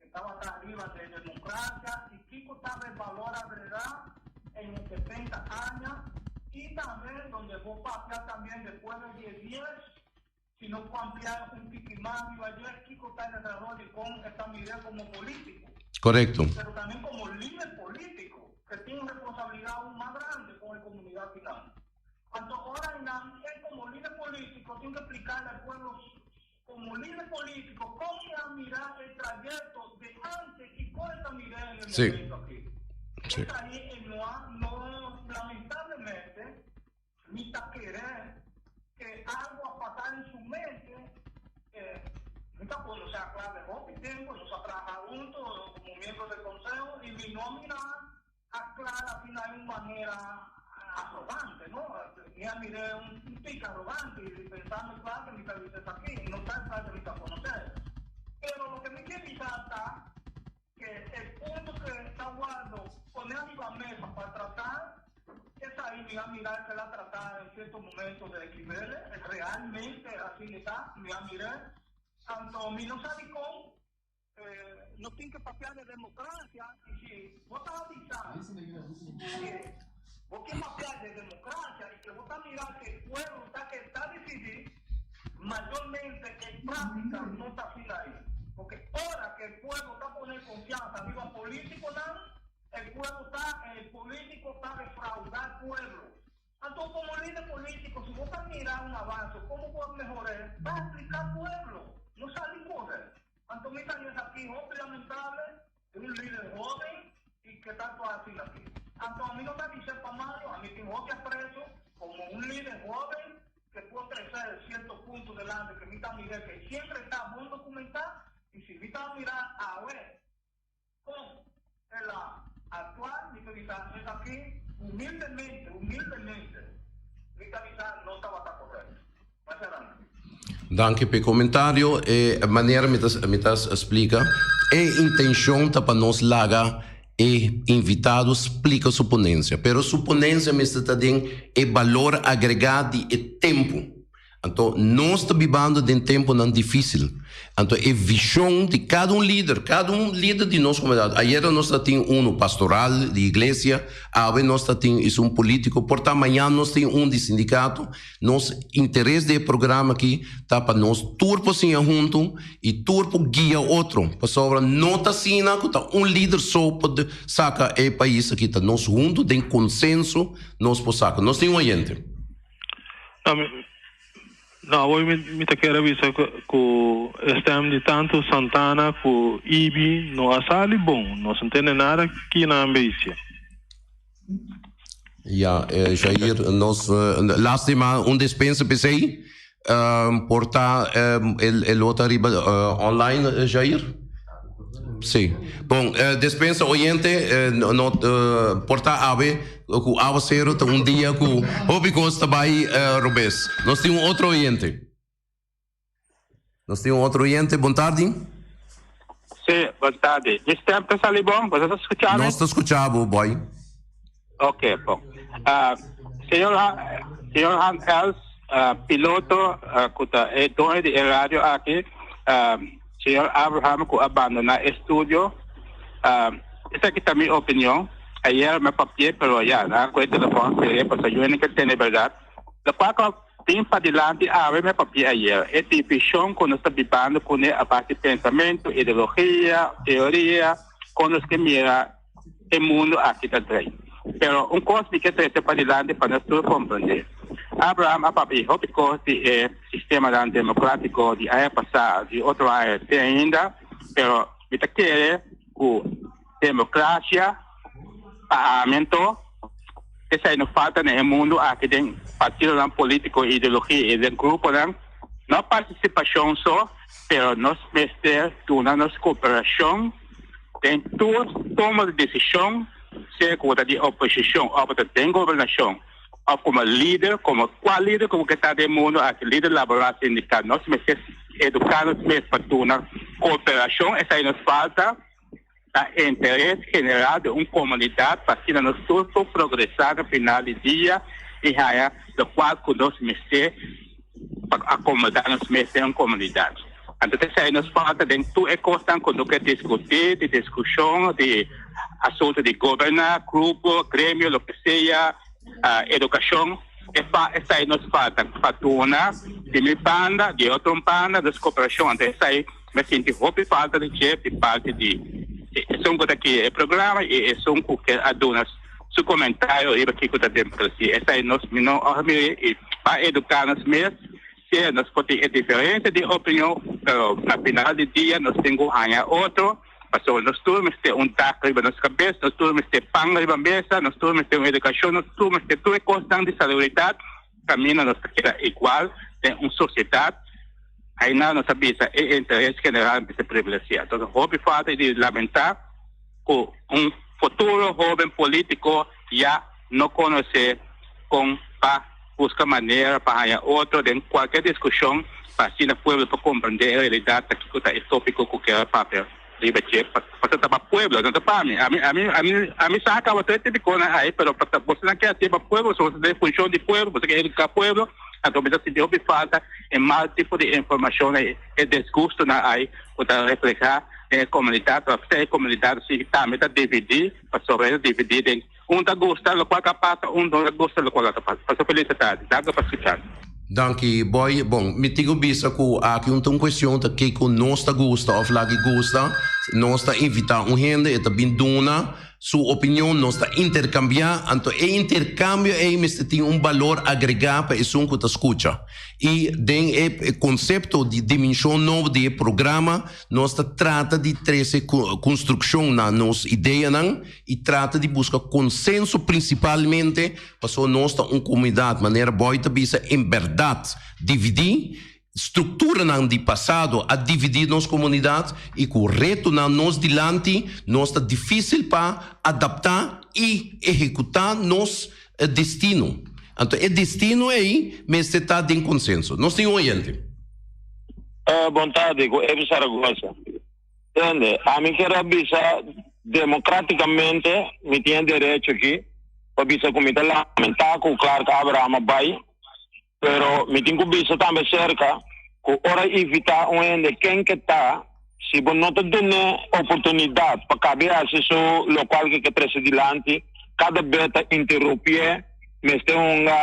que tabata ariba de democracia y kico taba e balor agrega en e 70 aña y tambe donde bo papia tambien despues de e dies. Si no por amplia un tiki mas riba dje, kiko ta e desaroyo kon e ta mir'é komo polítiko? Korekto. Pero tambe komo lider polítiko, ke tin un responsabilidat aun mas grande kon e komunidat kinan. Anto ora einan e komo lider polítiko tin ke pliká na e pueblo komo lider polítiko kon e a mira e trayekto de antes i kon e ta mir'é en e momento aki. Esei e no a, no, lamentablemente, Mi ta kere ke algo a pasa den su mente, mi ta konosé a Clave hopi tempu, nos a traha hunto komo miembro del konseho i mi no a mira a Clara asina den un manera arrogante, no. Mi a mir'é un tiki arrogante i pensando kla ke mi ta bisa esaki no ta esaki ke mi ta konosé. Pero loke mi ke bisa ta ke e punto ke ta wòrdu pone ariba mesa pa tratá, esei mi a mira ke el a tratá en sierto momento de Equivele, realmente asina e ta, mi a mir'é. Anto mi no sa dikon no tin ke papia de demokrasia i si bo ta bisa ke bo ke papia de demokrasia i ke bo ta mira ke e pueblo ta ke ta disidí, Mayormente en práctica no ta asina ahí, porque ora que el pueblo ta pone confianza riba políticonan, el pueblo ta, el político ta defrauda al pueblo. Anto como líder político, si bo ta mira un avance, como bo a mehor'é, ba explica al pueblo, no sali corre. Anto mi ta yes aki hopi lamentable, un líder joven y que ta actua asina aki. Anto ami no ta dice pa malo, ami tin hopi aprecio como un líder joven, que por trece cierto punto delante que mi ta mira que siempre ta bon documenta y si mi ta mira awe con el a actua mi ta bisa esaki humildemente, humildemente mi ta bisa no tabata correcto. Masha danki. Danki p'e comentario. E manera mi ta mi ta splica e intencion ta pa nos laga e invitado splica su ponencia, pero su ponencia mester ta den e balor agrega di e tempo. Anto nos ta bibando den temponan dificil. Anto e vision di cada un lider, cada un lider di nos comunidad, ayera nos ta tin uno pastoral di iglesia, awe nos ta tin esun politico, por ta mañan nos tin un di sindicato. Nos interes di e programa aki ta pa nos tur por siña huntu i tur por guia otro, pasobra no ta asina ku ta un lider so por saka e pais aki, ta nos huntu den konsenso nos por saka. Nos tin un oyente. No, awor mi ta kere bisa ku e stem di tantu Santana ku Ibi no a sali bon, no sa ntende nada ki nan beisia. Ya, Jair, nos lastima un despensa p'esei. Por ta e lo ta riba online, Jair? Sí. Bon, despensa oyente, no por ta awe ku awasero ta un dia ku hopi kos ta bai robes. Nos tin un otro oyente. Nos tin un otro oyente. Bon tardi. Sí, bon tardi. Mi stem ta sali bon? Boso ta skucha mi? Nos ta skucha bo, boy. Ok, bon. Uh, señor, señor Han Els, uh, piloto uh, ku ta e doño di e radio aki, uh, señor Abraham ku a bandoná e studio. Uh, esaki ta mi opinion. Ayer me papié, pero ya, na ku e telefon serie, pasobra yo no ke tende berdad. Lokual ku Tin padilanti awe me papia ayer, e divishon ku nos ta bibando kuné a base di pensamentu, ideologia, teoria, kon nos ke mira e mundu aki ta drei. Pero un kos mi ke trese padilanti pa nos tur komprendé. Abraham a papia hopi kos di e sistemanan demokratiko di aña pasá, di otro aña te ainda, pero mi ta kere ku. Democracia pa ami anto esai no falta na e mundo aki den partidonan politico, ideologia y den gruponan. No participacion so, pero nos mester duna nos cooperacion den tur toma di decision, sea cu bo ta di oposicion of bo ta den gobernacion of como lider, como cual lider cu bo ke ta den mundo aki, lider laboral, sindical, nos mester educa nos mes pa duna cooperacion, esai nos falta. Ta interes general di un comunidad pa asina nos tur por progresa na final di dia y haya locual cu nos mester pa acomoda nos mes den un comunidad. Anto ta esey nos falta den tur e cosnan cu no ke discuti, di discusion di asunto di goberna, grupo, gremio, loke sea, educacion, esey nos falta pa duna di mi banda, di otro banda, nos cooperacion. Anto esey. Mi a sinti hopi falta di dje di parti di esun ku ta kria e programa i esun ku ke a duna su komentario riba kiko ta demokrasia. Esei nos mi no a mira i pa eduká nos mes, sea nos por tin e diferensia di opinion, pero na final di dia nos tin ku haña otro, pasobra nos tur mester un dak riba nos kabes, nos tur mester pan riba mesa, nos tur mester un edukashon, nos tur mester tur e kosnan di salubridat. Kaminda nos ta keda igual den un sosiedat, aina nos ta bisa e interes general mester prevalesé. Entonces hopi falta di lamentá ku un futuro hoben polítiko ya no konosé kon pa buska manera pa haña otro den kualke diskushon pa asina pueblo por komprendé e realidat ta kiko ta e tópiko ku kier papia. Riba dje, pasobra ta pa pueblo, no ta pa mi. Ami, ami, ami, ami sa caba tur e tipikonan ai, pero pa ta bosonan ke hacié pa pueblo, pasobra boso ta den funcion di pueblo, boso ke educa pueblo, anto mi ta sinti hopi falta e mal tipo di informacion ai, e desgustonan ai cu ta refleha den e comunidad, pasobra e comunidad si tambe ta dividi, pasobra e ta dividi den un ta gusta locual ta pasa, un no ta gusta locual ta pasa. Pasa feliz tardi. Danki pa scucha. Danki boy. Bon, mi tin ku bisa ku aki un ta un kuestion ta kiko nos ta gusta òf laki gusta. Nos ta invitá un hende, e ta bin duna su opinion, nos ta interkambiá. Anto e interkambio ei mester tin un balor agregá pa esun ku ta skucha. I den e konsepto di dimenshon nobo di e programa nos ta trata di trese konstrukshon na nos ideanan i trata di buska konsenso prinsipalmente Pasobra nos ta un komunidat, manera Boy ta bisa, en bèrdat dividí. Strukturanan di pasado a dividí nos komunidat i ku retonan nos dilanti nos ta difísil pa adaptá i ehekutá nos destino. Anto e destino ei mester ta den konsenso. Nos tin un oyente. Bon tardi, ku Evi Zaragoza. Tende, ami kier a bisa democraticamente mi tin e derecho aki pa bisa cu mi ta lamenta cu Clark Abraham a bay, pero mi tin cu bisa tambe cerca cu ora invita un hende ken ke ta, si bo no ta dun'e oportunidad pa cabe haci su locual ke ke trece dilanti, cada be ta interrumpie, mester hunga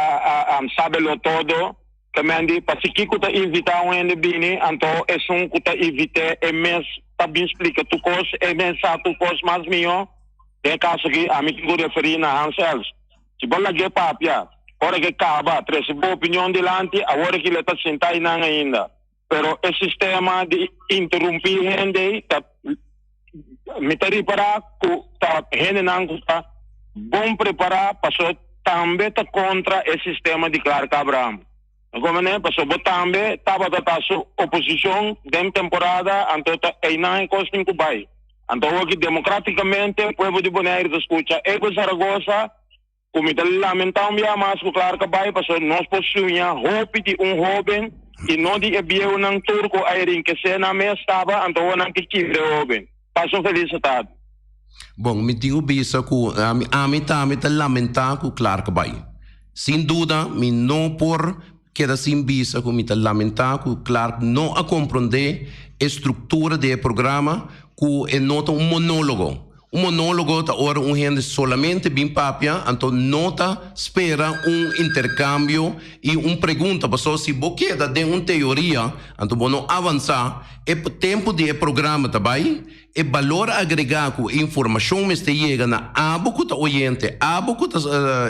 sabelo todo. Ta men di, Pasikiko ku ta invitá un hende bini, anto esun ku ta invit'é e mes ta bin splika tur kos, e mes sa tur kos mas mihó. Den e kaso akí, ami tin ku referí na Hans Els. Si bo lag'é papia, ora ku e kaba trese bo opinion dilanti, awor aki lo e ta sintá einan ainda. Pero e sistema di interumpí hende ei ta, mi ta ripará ku ta hendenan ku ta bon prepará pasobra tambe ta kontra e sistema di Clark Abraham. No komo ne? Pasobra bo tambe tabata ta su oposishon den temporada anto ta einan e kos tin ku bai. Anto awoki demokratikamente pueblo di Boneiru ta skucha Abel Zaragoza. Ku mi ta lamentá un bia mas ku Clark a bai pasobra nos por suña hopi di un hóben i no di e bieunan tur ku a erinkesé nan mes taba anto awor nan ke kibra e hóben. Pasa un felis tardi. Bon, mi tin ku bisa ku ami ami tambe ta lamentá ku Clark a bai. Sin duda mi no por keda sin bisa ku mi ta lamentá ku Clark no a komprondé e struktura di e programa ku e no ta un monólogo. Un monólogo ta ora un hende solamente bin papia, anto no ta spera un interkambio i un pregunta. Pasobra si bo keda den un teoria, anto bo no avansá. E tempu di e programa ta bai, e balor agregá ku e informashon mester yega na abo ku ta oyente, abo ku ta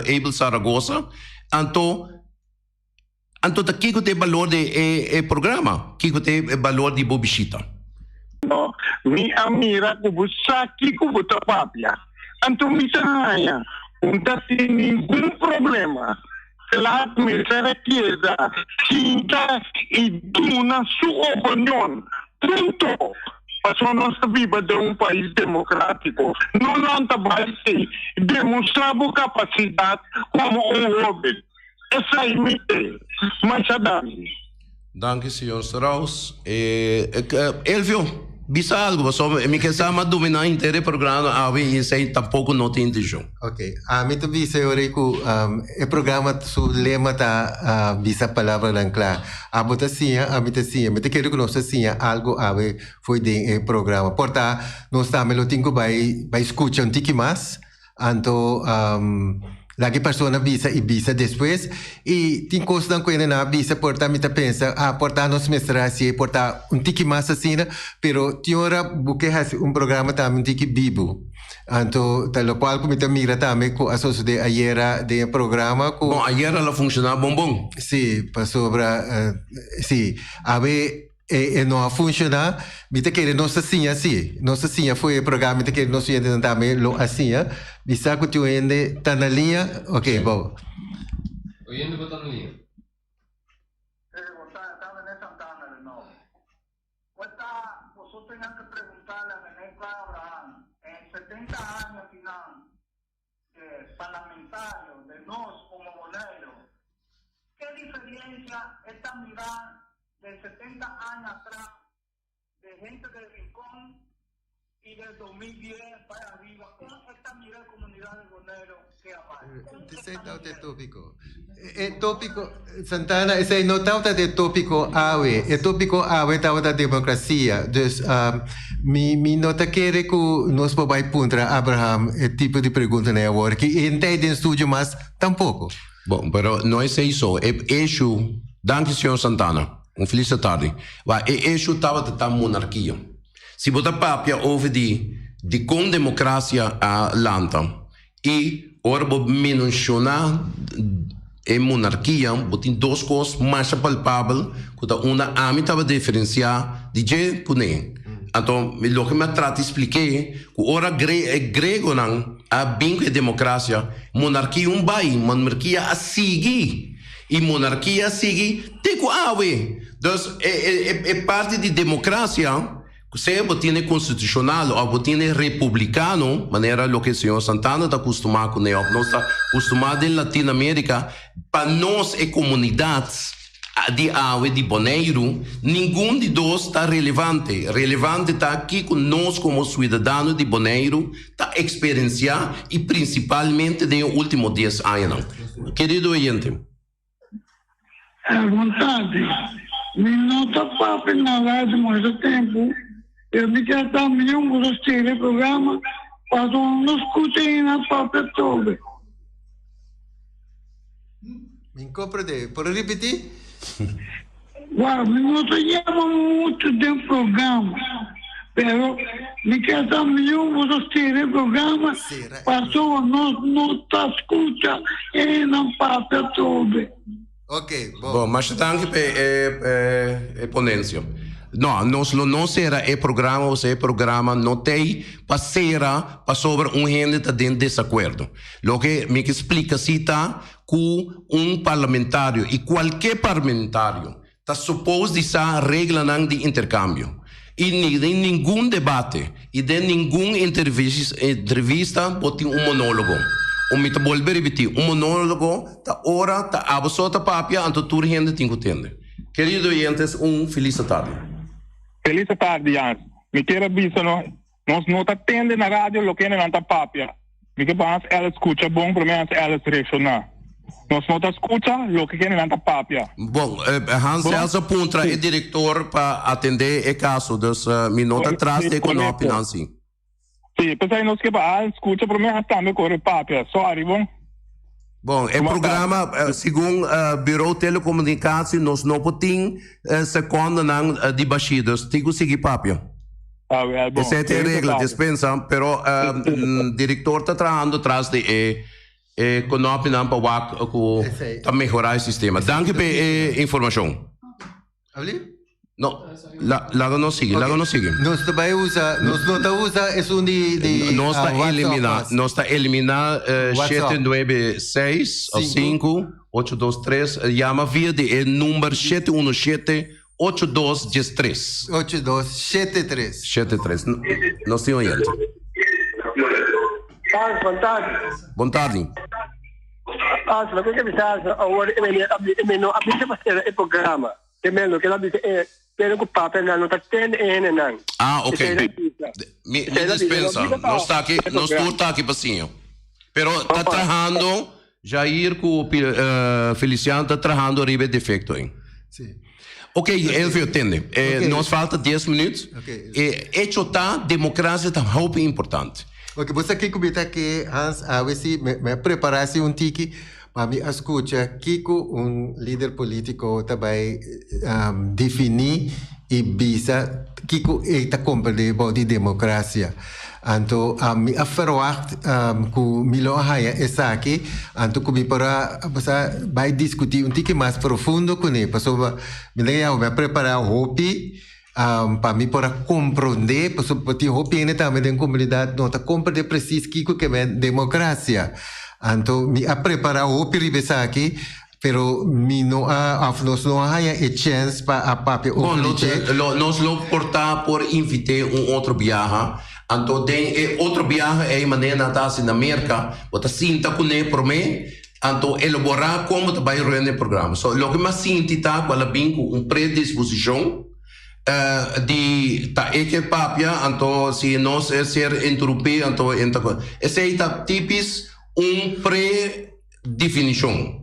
Abel Zaragoza, anto. Anto ta kiko ta e balor di e programa? Kiko ta e balor di bo bishita? No. Mi a mira ku bo sa kiko bo ta papia. Anto mi ta haña ku no ta tin ningun problema. Clark mester a keda sinta i duna su opinion. Punto. Pasobra nos ta biba den un pais demokratiko. No lanta bai si demostrá bo kapasidat komo un hoben. Esei mi te. Masha danki. Danki señor Strauss. Elvio, bisa algo pasobra mi ke sa m'a domina henter e programa awe i esei tampoko no tin intencion. Ok, ami ta bisa e ora ei ku e programa su lema ta bisa palabranan kla. Abo ta siña, ami ta siña. Mi ta kere ku nos ta siña algo awe fo'i den e programa. Por ta nos tambe lo tin ku bai bai skucha un tiki mas. Anto laga e persona bisa i bisa despues. I tin kosnan ku hende nan a bisa por ta mi ta pensa, ah por ta nos mester hasié, por ta un tiki mas asina, pero tin ora bo ke hasi un programa tambe un tiki bibu. Anto ta lokual ku mi ta mira tambe ku a sosodé ayera den e programa ku. Bon, ayera lo funshoná bon bon. Sí, pasobra sí, awe. E no a funciona, mi ta kere nos ta siña si, nos ta siña fo'i e programa, mi ta kere nos oyentenan tambe lo a siña. Mi sa ku tin un hende ta na liña, ok, bo. Oyente bo ta na liña. De 70 años atrás de gente de Rincón y del 2010 para arriba, con esta mirada comunidad de Bonaire que abajo. Esei ta e tópiko. E tópiko, Santana, esei no tabata e tópiko awe. E tópiko awe tabata demokrasia. Dus mi mi no ta kere ku nos por bai puntra Abraham e tipo di preguntanan awor aki. I henter den studio mas tampoko. Bon, pero no esei so. E issue, danki señor Santana. Un felis tardi. Wa, e issue tabata ta monarkia. Si bo ta papia over di dikon demokrasia a lanta i ora bo menshona e monarkia, bo tin dos kos masha palpabel ku ta unda ami tabata diferensia di dje kuné. Anto, loke mi a trata di splik'é ku ora e gregonan a bin ku e demokrasia, monarkia un bai, monarkia a sigui i monarkia a sigui te ku awe. Dus e parti di demokrasia, sea bo tene konstitushonal òf bo tene republikano, manera loke señor Santana ta kustumá kuné òf nos ta kustumá den Latinoamérika, pa nos e komunidat di awe di Boneiru, ningun di dos ta relevante. Relevante ta kiko nos komo suidadano di Boneiru ta eksperensiá i prinsipalmente den e último dies añanan. Kerido oyente. Bon tardi. Mi no ta papia na radio mucho tempu, pero mi kier ta mion ku ta sera e programa pasobra no skucha hende a papia tobe. Mi comprende. Por ripiti? Wak, mi no ta yama mucho den programa, pero mi kier sa mion bo ta sera e programa pasobra nos no ta scucha hendenan papia atrobe. Ok, bon. Bon, masha danki pa e ponencia. No, nos lo no sera e programa, osea e programa no t'ei pa sera pasobra un hende ta den desacuerdo. Loke mi ke splika si ta ku un parlamentario i kualke parlamentario ta supos di sa reglanan di interkambio i ni den ningun debate i den ningun entrevista bo tin un monologo. Un mi ta bolbe ripití, un monologo ta ora ta abo so ta papia anto tur hende tin ku tende. Kerido oyentes un felis tardi. Felis tardi Jans. Mi kier a bisa no Nos no ta tende na radio loke nan ta papia. Mi ke pa Hans Ellis skucha bon prome Hans Ellis reakshoná. Nos no ta skucha loke kende nan ta papia. Bon, Hans Ellis a puntra e direktor pa atendé e kaso, dus mi no ta tras di e konopinan si. Si, p'esei nos ke pa Hans skucha prome Hans tambe kore papia. Sorry, bon. Bon, e programa, segun Bureau Telecomunicatie, nos no por tin sekondanan di bashí, dus tin ku sigui papia. Esei ta e regla, dispensa, pero director ta trahando tras di e e konopinan pa wak ku ta mehorá e sistema. Danki pa e informashon. No, la, laga nos sigui, laga nos sigui. Nos ta bai usa, nos no ta usa esun di, di Nos ta ah, WhatsApp elimina, mas. nos ta elimina eh, WhatsApp. 796 of Cinco. 5 823 Yama via di e number 717 8213. 8273. 73. Nos tin oyente. Ah, bon tardi. Bon tardi. Ah, loke ke bisa awor e meneer a bisa, e no a bisa pa sera e programa. Ke men loke el a bisa e pero ku papia nan no ta tende e hendenan. Ah, ok. Esei el a bisa. Mi, mi Esei el a bisa, no dispensa. bisa pa Nos ta aki, e nos programa. tur ta aki pa siña. Pero ta trahando, Jair ku Feliciano ta trahando riba e defecto ei. Sí. Ok, Elvio, tende. Eh, Ok. Nos falta 10 minuut. Ok. E hecho ta, democracia ta hopi importante. Ok, bo sa kiko mi ta ke, Hans, awe si me, me a prepara si un tiki, pa mi a skucha kiko un lider politiko ta bai um, defini i bisa kiko e ta komprende bou di demokrasia. Anto um, mi a verwacht um, ku mi lo a haya esaki, anto ku mi por a, bo sa, bai diskuti un tiki mas profundo kuné, pasobra mi ta yawe mi a prepara hopi, Pa mi por a komprondé, pasobra tin hopi hende tambe den komunidat no ta komprendé presis kiko ke men demokrasia. Anto mi a prepará hopi riba esaki, pero mi no a òf nos no a haña e chèns pa a papia Bon, over di lo, dje. lo, nos lo por ta por invit'é un otro biaha. Anto den e otro biaha ei manera nan ta hasi na Merka, bo ta sinta kuné promé, Anto elaborá kon bo ta bai run e programa. So loke mi a sinti ta ku el a bin ku un predisposishon di ta e ke papia, anto si nos e ser interumpí anto e ta Esei ta tipis un predefinishon.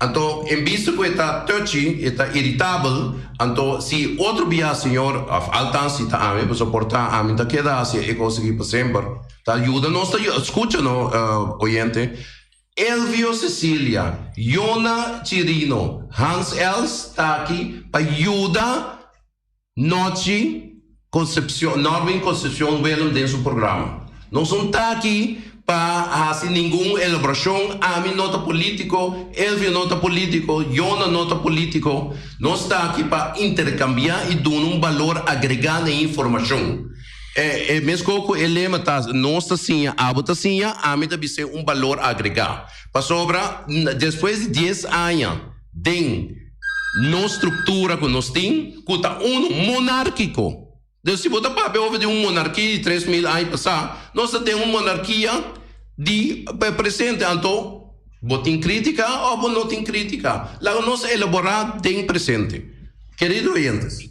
Anto en bista ku e ta touchy, e ta iritabel, anto si otro bia señor, òf althans si ta ami, pasobra por ta ami ta keda hasi e kos aki pa semper, ta yuda nos ta skucha no oyente. Elvio Cecilia, Yona Chirino, Hans Els ta aki pa yuda Nochi Concepcion, Norwin Concepcion Willem den su programa. Nos no ta aki pa hasi ningun elaboracion, ami no ta politico, Elvio no ta politico, Yona no ta politico, nos ta aki pa intercambia y duna un balor agrega na e informacion. E e meskos ku e lema ta nos ta siña, abo ta siña, ami ta bis'é un balor agregá. Pasobra despues di dies aña den nos struktura ku nos tin, ku ta unu monárkiko. Dus si bo ta papia over di un monarkia di 3000 aña pasá, nos ta den un monarkia di presente. Anto bo tin krítika òf bo no tin krítika? Laga nos elaborá den presente. Kerido oyentes.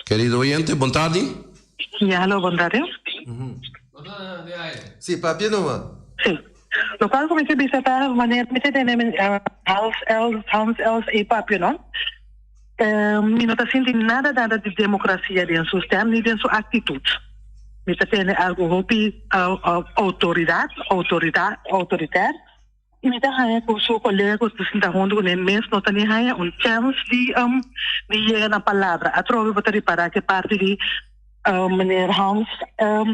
Kerido oyente, bon tardi. Ja, hallo, bon tardi. Sí, papia numa. Sí. Locual cu mi ke bisa ta wanneer mi ta tene Hans Els, Hans Els e papia, no? Mi no ta sinti nada nada di democracia den su stem ni den su actitud. Mi ta tene algo hopi autoridad, autoridad, autoritair. I mi ta haña ku su kolega ku ta sinta huntu kuné mes no ta ni haña un chèns di di yega na palabra. Atrobe bo ta ripará ku e parti di meneer Hans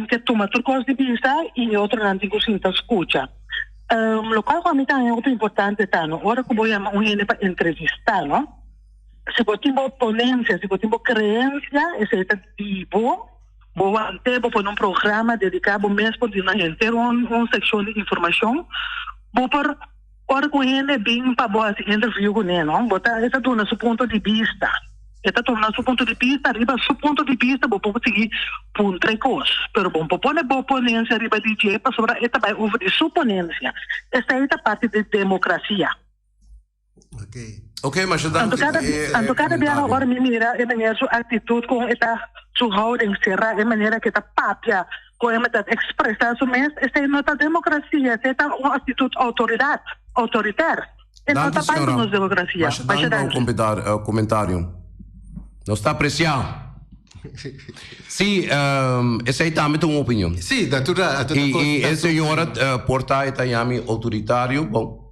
ke tuma tur kos di bista i e otronan tin ku sinta skucha. Lokual ku ami ta haña hopi importante ta no ora ku bo yama un hende pa entrevistá no, si bo tin bo ponensia, si bo tin bo kreensia esei ta di bo. Bo wante bo pone un programa dedica bo mes por duna henter un un seccion di informacion. Bo por ora cu hende bin pa bo haci interview cune no, bo ta e ta duna su punto di bista. E ta duna su punto di bista, riba su punto di bista bo por sigui puntra e cos. Pero bo no por pone bo ponencia riba di dje pasobra e ta bay over di su ponencia. Esey ta parti di democracia. Ok, masha danki Anto cada, pa e anto cada biaha komentario. ora mi mira e manera su actitud con e ta su houding cera, e manera que ta papia, con e ta expresa su mes, esey no ta democracia, esey ta un actitud autoridad, autoritair. E no Danki ta bai señora. cu nos democracia. Masha Masha danki pa bo danki. komentario, eh, komentario. Nos ta aprecia. Sí, ehm, esey tambe ta un opinion. Sí, natural. Anto ta Y, cos- y ta e su señora opinion. eh, por ta e ta yami autoritario, bon.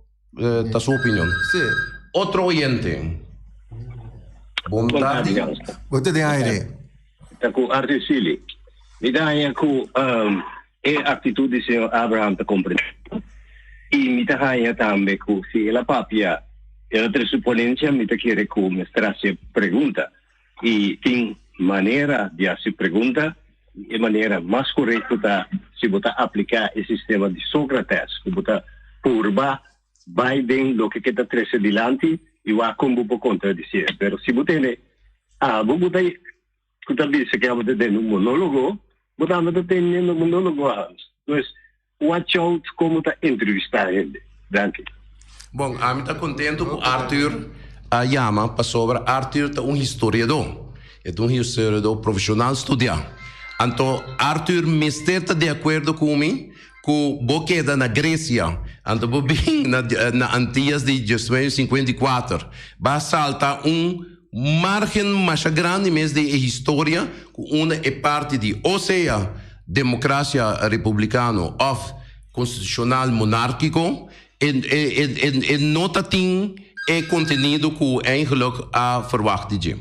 Ta su opinion. Sí. Otro oyente. Bon tardi. Bo ta den aire. Ta ku Arthur Sealy. Mi ta haña ku um, e aktitut di señor Abraham ta komprendé. I mi ta haña tambe ku si el a papia El a trese su ponencia, mi ta kere ku mester hasi pregunta. I tin manera di hasi pregunta, i e manera mas korekto ta si bo ta apliká e sistema di Sócrates, ku bo ta purba bai den loke ke ta trese dilanti i wak kon bo por kontradisié. Pero si bo tene abo ku ta ku ta bisa ku abo ta tene un monólogo, bo tambe ta teniendo un monólogo, Hans. Dus watch out kon bo ta entrevistá hende. Danki. Bon, ami ta kontentu ku Arthur a yama pasobra Arthur ta un historiadó. E ta un historiadó profeshonal studiá. Anto Arthur mester ta di akuerdo ku mi ku bo keda na Grecia, anto bo bin na na Antillas di diesnuebe 54, ba salta un margen masha grandi mes den e historia ku unda e parti di o sea demokrasia republikano òf konstitushonal monárkiko e e e e no ta tin e kontenido ku eigenlijk a ferwagt di dje.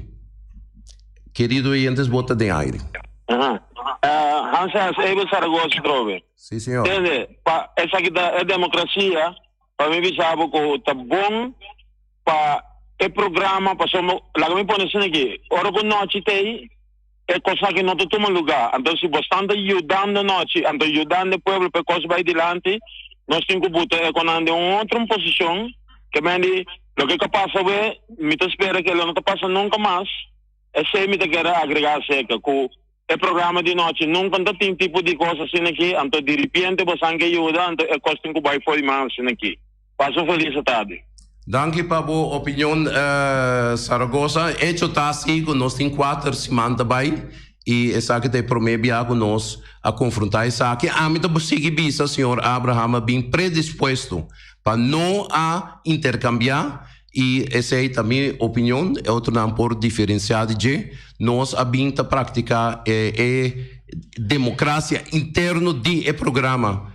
Kerido oyentes bo ta den aire. Aha. Hans Hans Abel Zaragoza trobe. Sí, señor. Tende, pa esaki ta e demokrasia, pa mi bisa bo ku ta bon pa e programa, pasobra laga mi pone asina aki, ora ku nochi ta ei, e kos aki no ta tuma lugá. Anto si bo stan ta yudando nochi, anto yudando e pueblo pa e kos bai dilanti, nos tin ku buta e konan den un otro posishon, ke men di loke ka pasa awe, mi ta spera ke lo no ta pasa nunka mas. Esei mi ta kere agregá aserka ku e programa di nochi nunka no ta tin tipo di kos asina aki, anto diripiente bosan ke yuda, anto e kos tin ku bai for di man asina aki. Pasa un felis tardi. Danki pa bo opinion Saragoza. Echo ta si ku nos tin kuater siman ta bai i esaki ta e promé bia ku nos a konfrontá esaki. Ami ta sigui bisa señor Abraham a bin predispuesto pa no a interkambiá I esei ta mi opinion, e otronan por diferenciá di dje. Nos a bin ta practica e e democracia interno di e programa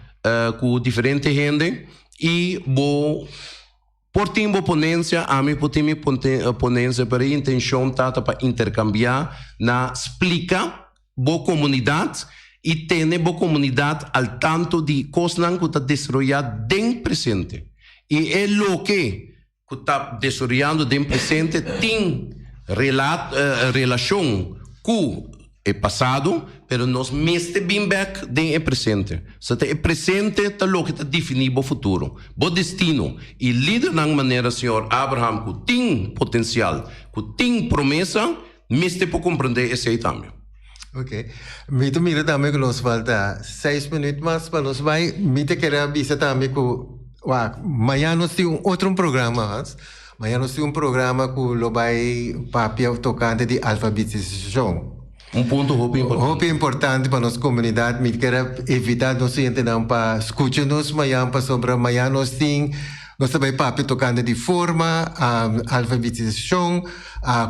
cu diferente hende y bo por tin bo ponencia, ami por tin mi ponencia, pero e intencion ta ta pa intercambia na splica bo comunidad y tene bo comunidad al tanto di cosnan cu ta desaroya den presente. Y e loke cu ta desaroyando den presente tin relacion cu e pasado, pero nos mester bin bek den e presente. So ta e presente ta loke ta defini bo futuro, bo destino. Y lidernan manera señor Abraham cu tin potencial, cu tin promesa, Mester por comprende esey tambe. Ok. Mi ta mira tambe ku nos falta seis minuut mas pa nos bai. Mi ta kere a bisa tambe ku wak, mañana nos tin un otro programa, Hans. Mañana nos tin un programa ku lo bai papia tokante di alfabetisashon. Un punto hopi importante. Hopi importante pa nos komunidat. Mi kere a evitá nos oyentenan pa skucha nos mañana pasobra mañana nos tin Nos ta bai papia tokante di forma, alfabetisashon,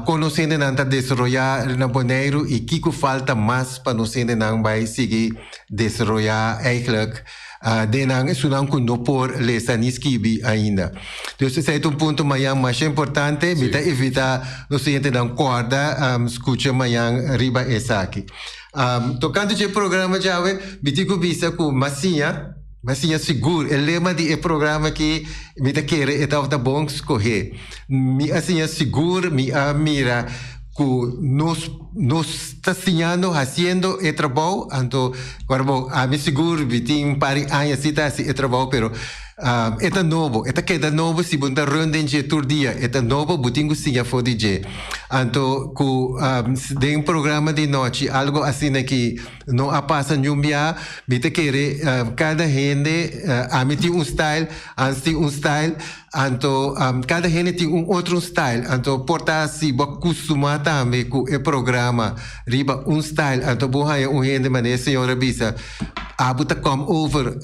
kon nos hendenan ta desaroyá na Boneiru i kiko falta mas pa nos hendenan bai sigui desaroyá eigenlijk den nan esunnan ku no por lesa ni skibi ainda. Dus esei ta un punto mañan masha importante. Mi ta invitá nos hendenan kòrda skucha mañan riba esaki. Tokante dje programa djawe, mi tin ku bisa ku mas siña. Mi a siña sigur e lema di e programa aki mi ta kere e tabata bon skohé. Mi a siña sigur, mi a mira ku nos nos ta siñando hasiendo e trabou, anto ora bo ami sigur mi tin un par di aña si ta hasi e trabou pero e ta nobo, e ta keda nobo si bo no ta run den dje tur dia, e ta nobo bo tin ku siña for di dje. Anto ku den programa di nochi algo asina ki. No a pasa niun bia, mi ta kere kada hende, ami tin un style, Hans tin un style, anto kada hende tin un otro style, anto por ta si bo a kustumá tambe ku e programa riba un style, anto bo haña un hende manera e señor a bisa, abo ta come over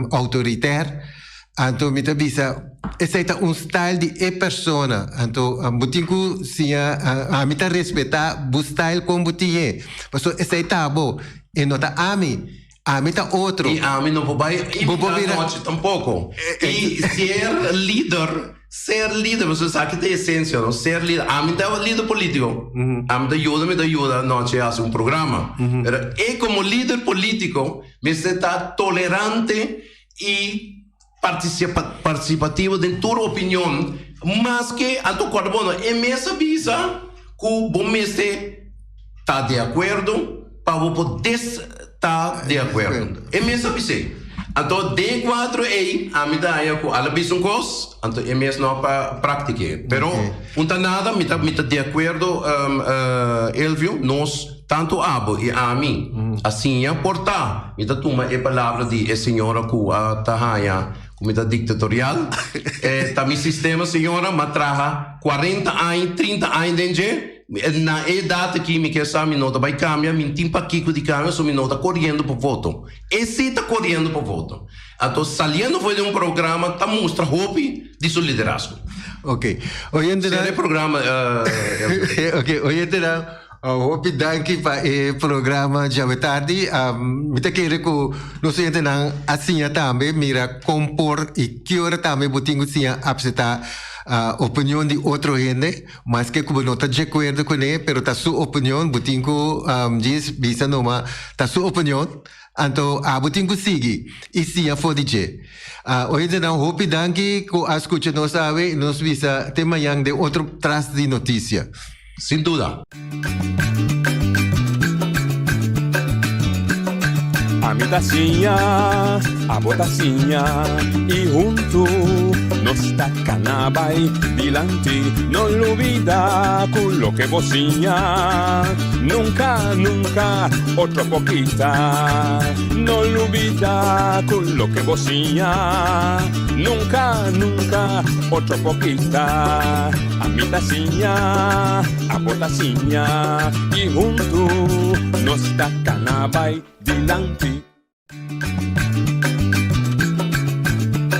outoriter. Anto mi ta bisa, esei ta un style di e persona. Anto bo tin ku siña, ami ta respetá bo style kon bo tin e. Pasobra esei ta bo, e no ta ami. Ami ta otro. I ami no por bai imitá nochi tampoko. I ser lider, ser lider, pasobra esaki ta e esensia, no? Ser lider. Ami ta lider polítiko. Ami ta yuda, mi ta yuda nochi hasi un programa. Pero e komo lider polítiko mester ta tolerante i partisipativo den tur opinion. Maske, anto kòrda bo no, e mes a bisa ku bo mester ta di akuerdo pa bo por des ta di akuerdo. E mes a bis'é. Anto den e kuadro ei ami ta haña ku al a bisa un kos, anto e mes no a praktik'é. Pero un ta nada, mi ta mi ta di akuerdo Elvio, nos tantu abo i ami a siña por ta. Mi ta tuma e palabra di e señora ku a ta haña ku mi ta diktatorial. E ta mi sistema señora, m'a traha kuarenta aña, trinta aña den dje. Na e edat aki mi ke sa mi no ta bai kambia, mi tin pakiko di kambia, so mi no ta koriendo pa voto. E si ta koriendo pa voto. Anto saliendo for di un programa ta mustra hopi di su liderazgo. Ok. Oyentenan. Sera e programa, Elvio. Ok, oyentenan, hopi danki pa e programa djawe tardi. Mi ta kere ku nos oyentenan a siña tambe mira kon por i ki ora tambe bo tin ku siña apseptá opinion di otro hende. Maske ku bo no ta djekuerdo kuné, pero ta su opinion, bo tin ku djis bisa numa ta su opinion, anto abo tin ku sigui i siña for di dje. Oyentenan hopi danki ku a skucha nos awe i nos bisa te mañan den otro Tras di Notisia. Sin duda. Ami ta siña, abo ta siña y huntu nos ta cana bay dilanti. No lubida cu loke bo siña nunca, nunca otro por kita. No lubida cu loke bo siña nunca, nunca otro por kita. Ami ta siña, abo ta siña y huntu nos ta cana bay dilanti.